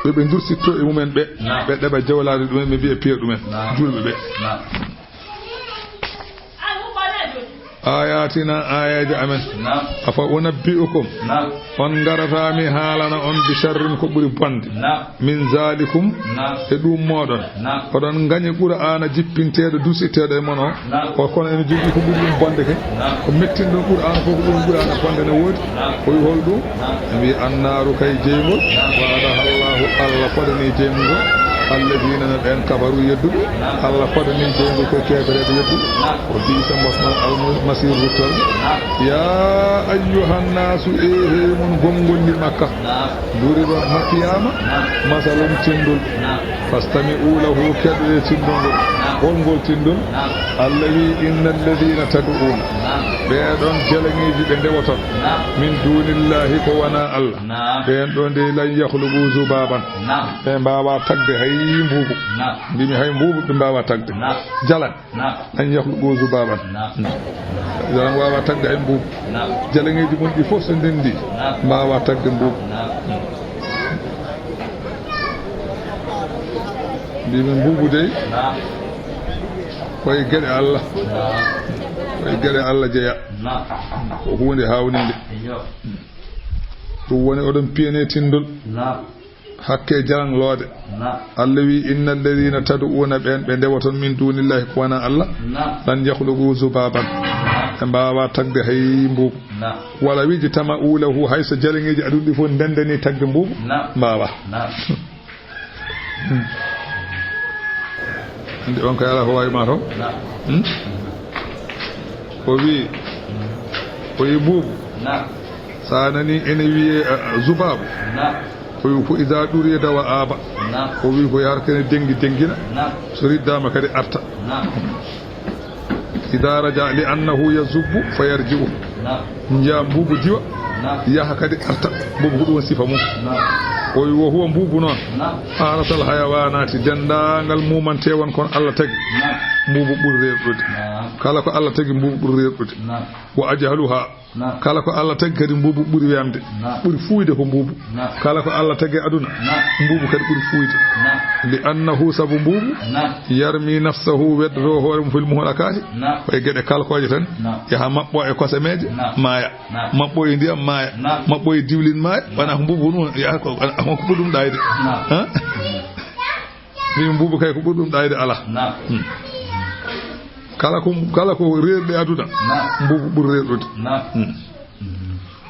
Ɓe, ɓe dursitto e mumen ɓe. Naam. Ɓe ɗeɓa jawlaade ɗumen, ɓe mbiya piya ɗumen. Naam. Julɓe ɓe. Naam. Ayatina, ayaji amen. Naam. Afa unabbi'ukum. Naam. On ngarata mi haalana on bi sharrin, ko ɓuri bonde. Naam. Min zalikum. Naam. E ɗum moɗon. Naam. Oɗon ngañi Qur'aana jippinteeɗo, dursitteeɗo e mon o. Naam. O kono ene jogii ko ɓuri ɗum bonde ke. Naam. Ko mettinɗon Qur'aana fof, ko ɓuri Qur'aana bonde ne woodi. Naam. O wi hol ɗum? Naam. Ɓe mbi annaaru kay jeyngol. Naam. Wa'adaha Allahu, Allah fodani jeyngol. Alladina, no ɓeen, kafaru, yedduɓe. Naam. Allah fodani jeyngol ko keefereeɓe yedduɓe. Naam. Wa bi'sa, mbosno, al masiru, ruttorɗo. Naam. Ya ayyuhan nasu, e hey mon gomgolli Makka. Naam. Duriba, makkiyama, naam, masalun, tinndol. Naam. Fastami'u lahu, keɗoɗe tinndol ngol. Naam. Hol ngol tinndol? Naam. Allah wi, inna alladina tad'una. Naam. Ɓee ɗoon jalaŋeeji ɓe ndewoton. Naam. Min dunillahi, ko wonaa Allah. Naam. Ɓeen ɗoo dey, lan yakhluqu zubaban. Naam. Ɓe mbaawaa tagde hay mbuubu. Naam. Mbimi hay mbuubu ɓe mbaawaa tagde. Naam. Jalaŋ. Naam. Lan yakhluqu zubaban. Naam. Jalaŋ waawaa tagde hay mbuubu. Naam. Jalaŋeeji mon ɗi fof so ndenndi, naam, mbaawaa tagde mbuubu. Naam. Mbimi mbuubu dey, naam, koye geɗe Allah. Naam. Ko e geɗe Allah jeya. Naam. Ko huunde haawninde. Iyo. Ɗum woni oɗon piyene tindol. Naam. Hakke jangloode. Naam. Allah wi, "Inna alladhina tad'una," ɓen ɓe ndewoton, "min dunillahi," ko wona Allah, "lan yakhluqu zubaban." Naam. Ɓe mbaawa tagde hay mbuubu. Naam. "Wala wijtama'u lahu," hay so jaleŋeeji aduna ɗi fof ndendani tagde mbuubu. Naam. Mbaawa. Naam. Hmm. Andi on kay ala ko waawi ma toon. Naam. Hmm? O wi, o wi mbuubu. Naam. Sa nani ene wiye, eh, zubaabu. Naam. O wi ko iza ɗurida wa aba. Naam. O wi ko yahata kene dengi dengina. Naam. So riddama kadi arta. Naam. Ida raja li annahu yazubbu fa yarji'u. Naam. Njiya mbuubu diwa, naam, yaha kadi arta. Mbuubu ko ɗum woni sifa mum. Naam. O wi wo huwa mbuubu noon. Naam. Aratal hayawanati, dendaangal mumantewon kon Allah tagi. Naam. Mbuubu ɓuri reerɗude. Naam. Kala ko Allah tagi mbuubu ɓuri reerɗude. Naam. Wa ajhaluha. Naam. Kala ko Allah tagi kadi mbuubu ɓuri wemde. Naam. Ɓuri fuuyde ko mbuubu. Naam. Kala ko Allah tagi aduna, naam, mbuubu kadi ɓuri fuuyde. Naam. Li annahu, sabu mbuubu, naam, yarmi nafsahu, weddoto hoore mum fil muhlakati. Naam. Ko e geɗe kalkooje tan. Naam. Yaha maɓɓo e kosemeeje, naam, maaya. Naam. Maɓɓo e ndiyam, maaya. Naam. Maɓɓo e diwlin, maaya. Naam. Wona ko mbuubu ɗum yaha ko, ko ɓuri ɗum ɗaayde. Naam. Ha? Min mbuubu kay ko ɓuri ɗum ɗaayde alaa. Naam. Hmm. Kala ko, kala ko reerɗi aduna, naam, mbuubu ɓuri reerɗude. Naam. Hmm.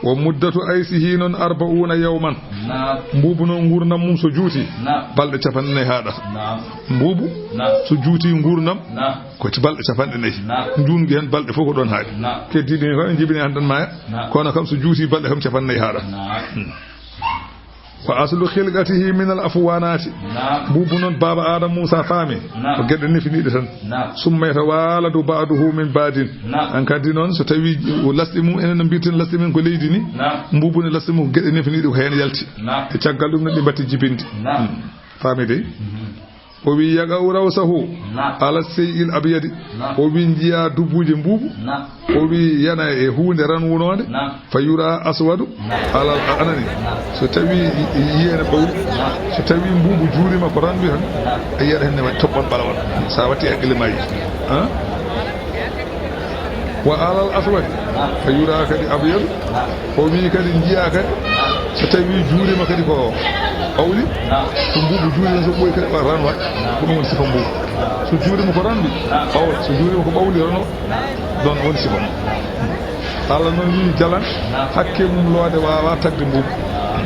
Wa muddatu aysihi noon arba'una yawman. Naam. Mbuubu noon nguurndam mum so juuti, naam, balɗe capanɗe nayi haaɗata. Naam. Mbuubu, naam, so juuti nguurndam, naam, ko ci balɗe capanɗe nayi. Naam. Njuungi heen balɗe fof ko ɗoon haaɗi. Naam. Keddiiɗi heen kam en njibini hannde maaya. Naam. Kono kam so juuti balɗe kam capanɗe nayi haaɗata. Naam. Hmm. Wa aslu khilqatihi min al afwanati. Naam. Mbuubu noon baaba Adama mum sa faami, naam, ko geɗe nefiniiɗe tan. Naam. Summa yatawaladu ba'duhu min ba'din. Naam. An kadi noon so tawi o lasɗi mum, enen no mbirten lasɗi men ko leydi ni. Naam. Mbuubu ne lasɗi mum ko geɗe nefiniiɗe ko heen yalti. Naam. E caggal ɗum ne ɗi mbatti jibinde. Naam. Hmm. Faami dey? Mhm. O wi, "Yaqa'u rawsahu, naam, ala sey'il abyadi." Naam. O wi, "Njiya dubuuje mbuubu." Naam. O wi, "Yana e huunde ranwunoonde." Naam. "Fa yura aswadu." Naam. Ala, a anani. Naam. So tawi yi-, yi-, yiyene ɓawli. Naam. So tawi mbuubu juurima ko ranwi tan, naam, a yiyat henne waɗi toɓɓon ɓalawal. Sa watti haqqille ma yi. Ha? Wa alal aswadi, naam, fa yura kadi abyadu. Naam. O wi kadi njiya kadi, naam, so tawi juurima kadi ko ɓawli, naam, so mbuubu juurima so ɓooyi kadi ɓa ranwa, naam, ko ɗum woni sifa mbuubu. Naam. So juurima ko ranwi, naam, ɓawla, so juurima ko ɓawli rano, naam, ɗon woni sifa mum. Allah noon wi jalan, naam, hakke mum loode waawa tagde mbuubu. Naam.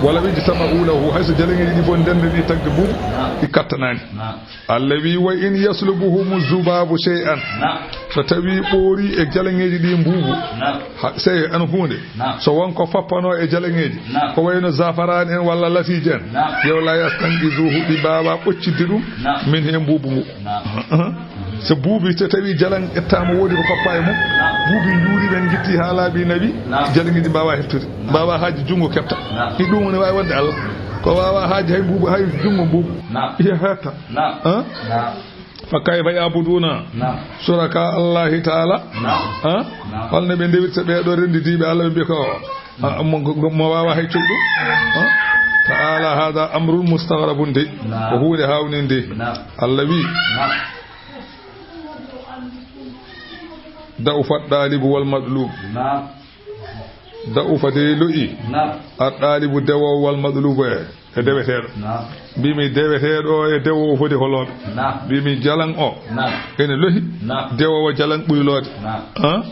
Wala ɓe ijtama'u lahu, hay so jaleŋeeji ɗi fof ndendani tagde mbuubu, naam, ɗi kattanaani. Naam. Allah wi, "Wa in yaslubuhumu zubaabu shay'an." Naam. So tawi ɓoori e jaleŋeeji ɗi mbuubu. Naam. Ha, sey ano huunde. Naam. So won ko foppano e jaleŋeeji. Naam. Ko wayno zafaraani en walla lasiiji en. Naam. Yo la yastanqizuhu, ɗi mbaawa ɓoccitde ɗum. Naam. Min he mbuubu ngu. Naam. So buubi, so tawi jalaŋ ƴettaama, woodi ko foppa e mum. Naam. Buubi njuuri ɓen ngitti haa laabi nawi. Naam. Jaleŋeeji mbaawa heftude. Naam. Mbaawa haaji junngo kepta. Naam. Ɗi ɗum ne waawi wonde Allah. Ko waawa haaji hay mbuubu, hay junngo mbuubu. Naam. Iya hetta. Naam. Ha? Naam. Fa kayfa ya'buduna, naam, shuraka Allahi ta'ala? Naam. Ha? Naam. Holno ɓe ndewirta ɓee ɗoo renndidiiɓe Allah, ɓe mbiya ko, a, mo, mo, mo waawa hay cuɗɗo? Ha? Ta'ala hadha amrun mustaghrabun de. Naam. Ko huunde haawninde. Naam. Allah wi, naam, da'ufa ɗaalibu wal matlub. Naam. Da'ufa de lo'i. Naam. A ɗaalibu dewoowo wal matlubu e, e deweteeɗo. Naam. Mbimi deweteeɗo o e dewoowo foti holooɓe. Naam. Mbimi jalaŋ o. Naam. Ene lohi. Naam. Dewoowo jalaŋ ɓuri loode. Naam. Han?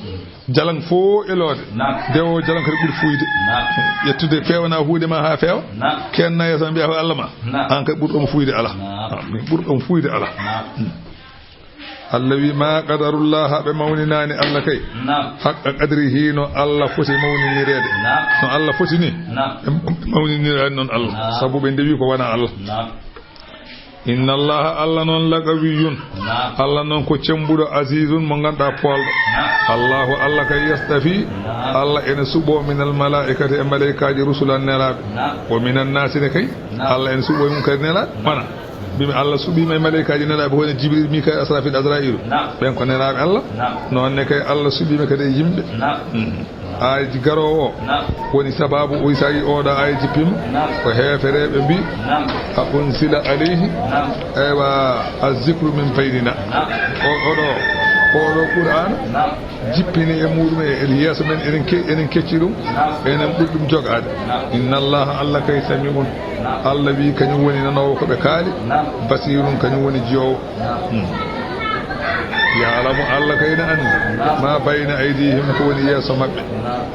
Jalaŋ fof e loode. Naam. Dewoowo jalaŋ kadi ɓuri fuuyde. Naam. Ƴettude feewna huude ma haa feewa. Naam. Kenna yeeso mbiya ko Allah ma. Naam. An kadi ɓurɗo mo fuuyde ala. Naam. An min ɓurɗo mo fuuyde ala. Naam. Hmm. Allah wi, "Ma qadarullaha," ɓe mawninaani Allah kay. Naam. "Haqqa qadrihi," no Allah foti mawninireede. Naam. No Allah foti ni. Naam. Ɓe mawninireede noon Allah. Naam. Sabu ɓe ndewi ko wona Allah. Naam. "Inna Allaha," Allah noon, "laqawiyyun." Naam. Allah noon ko cembuɗo, "azizun," mo ngannduɗaa poolɗo. Naam. "Allahu," Allah kay, "yastafi," naam, Allah ene suɓoo, "minal malaa'ikati," e malaykaaji, "rusulan," nelaaɓe. Naam. "Wa minan naasi," ne kay. Naam. Allah ene suɓoo e mum kadi nelaaɓe. Naam. Mana. Mbimi Allah suɓiima e malaykaaji nelaaɓe, hono Jibril, Mikail, Asrafil, Azrailu. Naam. Ɓen ko nelaaɓe Allah. Naam. Noon ne kay Allah suɓiima kadi e yimɓe. Naam. Mhm. Aaji garoowo o. Naam. Woni sababu o, so a yii oɗo aaya jippiima. Naam. Ko heefereeɓe mbii. Naam. A unsila alayhi. Naam. Eywa, azzikru min baynina. Naam. O, oɗo, oɗo Qur'aana. Naam. Jippini e muɗum e yeeso men, eɗen ke-, eɗen kecci ɗum, eɗen ɓuri ɗum jogaade. Inna Allaha, Allah kay, sami'un, Allah wi kañum woni nanoowo ko ɓe kaali, basirun, kañum woni jiyoowo. Hmm. Ya'lamu, Allah kay ne anndi, ma bayna aydihim, ko woni yeeso maɓɓe,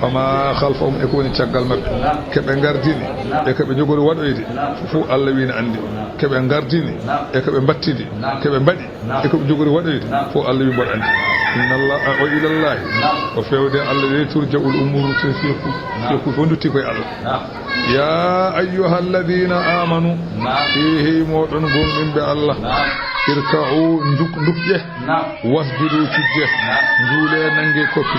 wa ma khalfahum, e ko woni caggal maɓɓe. Ke ɓe ngardini, e ko ɓe njogori waɗoyde, fof Allah wi ne anndi. Ke ɓe ngardini, e ko ɓe mbattidi, ke ɓe mbaɗi, e ko ɓe njogori waɗoyde, fof Allah wi mboɗo anndi. Inna Allah, o ilallahi, o fewde Allah de, turja'ul umuru, so, so, so, fof ndutti koye Allah. Ya ayyuhalladhina amanu, he, he mooɗon gomɗinɓe Allah, irka'u, nduk-, ndukƴe, wasjudu, cujje, njuule, nannge koppi,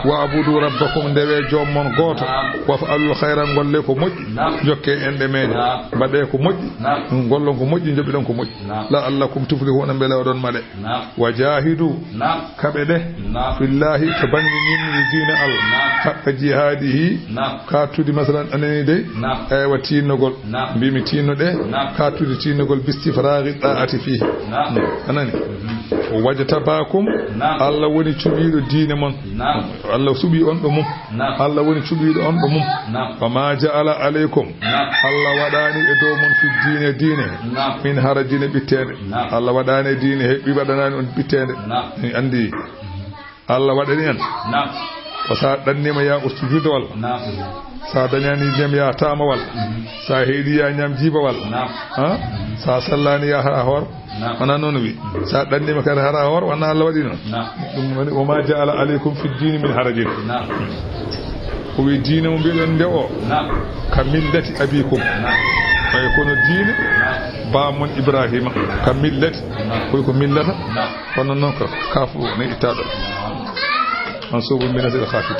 wa'budu rabbakum, ndewe joom mon gooto, waf'alul khayra, ngolle ko moƴƴi, jokke enɗe meeɗen, mbaɗe ko moƴƴi, ngollon ko moƴƴi, njoɓiɗon ko moƴƴi, la'allakum tuflihuna, mbele oɗon male. Wa jahidu, kaɓe ɗe, fillahi, to bannge ñinniri diine Allah, haqqa jihadihi, kattudi, masalan, anani dey, eywa, tiinnogol, mbimi tiinno ɗe, kattudi tiinnogol, bistifraghi ta'ati fihi. Anani? Wajtabakum, Allah woni cuɓiiɗo diine mon. Allah suɓi on ɗo mum. Allah woni cuɓiiɗo on ɗo mum. Wa ma ja'ala alaykum, Allah waɗaani e dow mon, fi diine, diine, min harajin, ɓitteende. Allah waɗaani e diine he, ɓi waɗanaani on ɓitteende. Mi anndi. Allah waɗani en. Ko sa ɗannima ya ustu juddowal. Sa dañani ñam ya tamawal. Sa heeɗi ya ñam jiibawal. Ha? Sa sellani ya hara hoor. Wona noon wi. Sa ɗannima kadi hara hoor, wona Allah waɗi noon. Ɗum woni, wa ma ja'ala alaykum fi ddini min harajin. O wi diine mo mbiɗon nde o, ka millati abikum. Ɓay kono diine baamon Ibrahima. Ka millati. Koy ko millata. Kono noon ko kaafu ne ittaɗo. Mansuubun bi nasbil khaafid.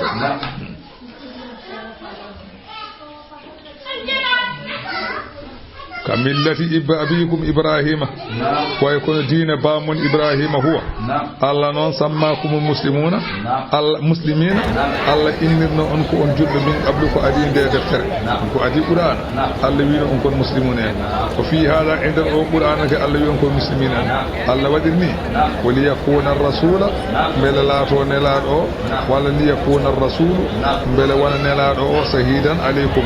Ka millati Ib-, abikum Ibrahima. Way kono diine baamon Ibrahima huwa. Allah noon sammakumul muslimuna. Allah, muslimina. Allah innirno on ko on julɓe min qablu ko adii nde deftere. Ko adii Qur'aana. Allah wiino on kon muslimuna en. Ko fii haada e nder o Qur'aana ke Allah wi on kon muslimina en. Allah waɗir ni. Wa liyakuna rasula, mbele laato nelaaɗo o, walla liyakuna rasulu, mbele wona nelaaɗo o, shahidan alaykum,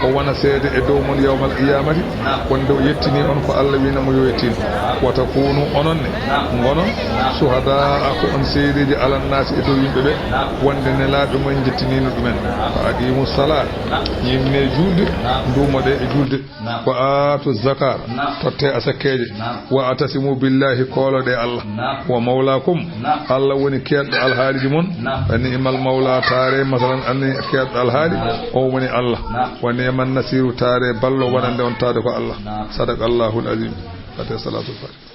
o wona seede e dow mon yawmal qiyamati, wonde o yettini on ko Allah wiino mo yo yettin. Wa takunu, onon ne, ngonon, shuhadaa, ko on seedeeji, alan naasi, e dow yimɓe ɓe, wonde nelaaɓe mo en jettiniino ɗumen. Fa aqimu salaa, ñimme julde, nduumoɗe e julde. Wa aatu zakat, totte asakkeeje. Wa atasimu billahi, kooloɗe Allah. Wa mawlakum, Allah woni keedɗo alhaaliji mon. Wa ni'mal mawla, taare masalan anni keedɗo alhaali, o woni Allah. Wa ni'man nasiru, taare ballo wonande on taade ko Allah. Sadaqallahul azim. Fatiha, salatul fatiha.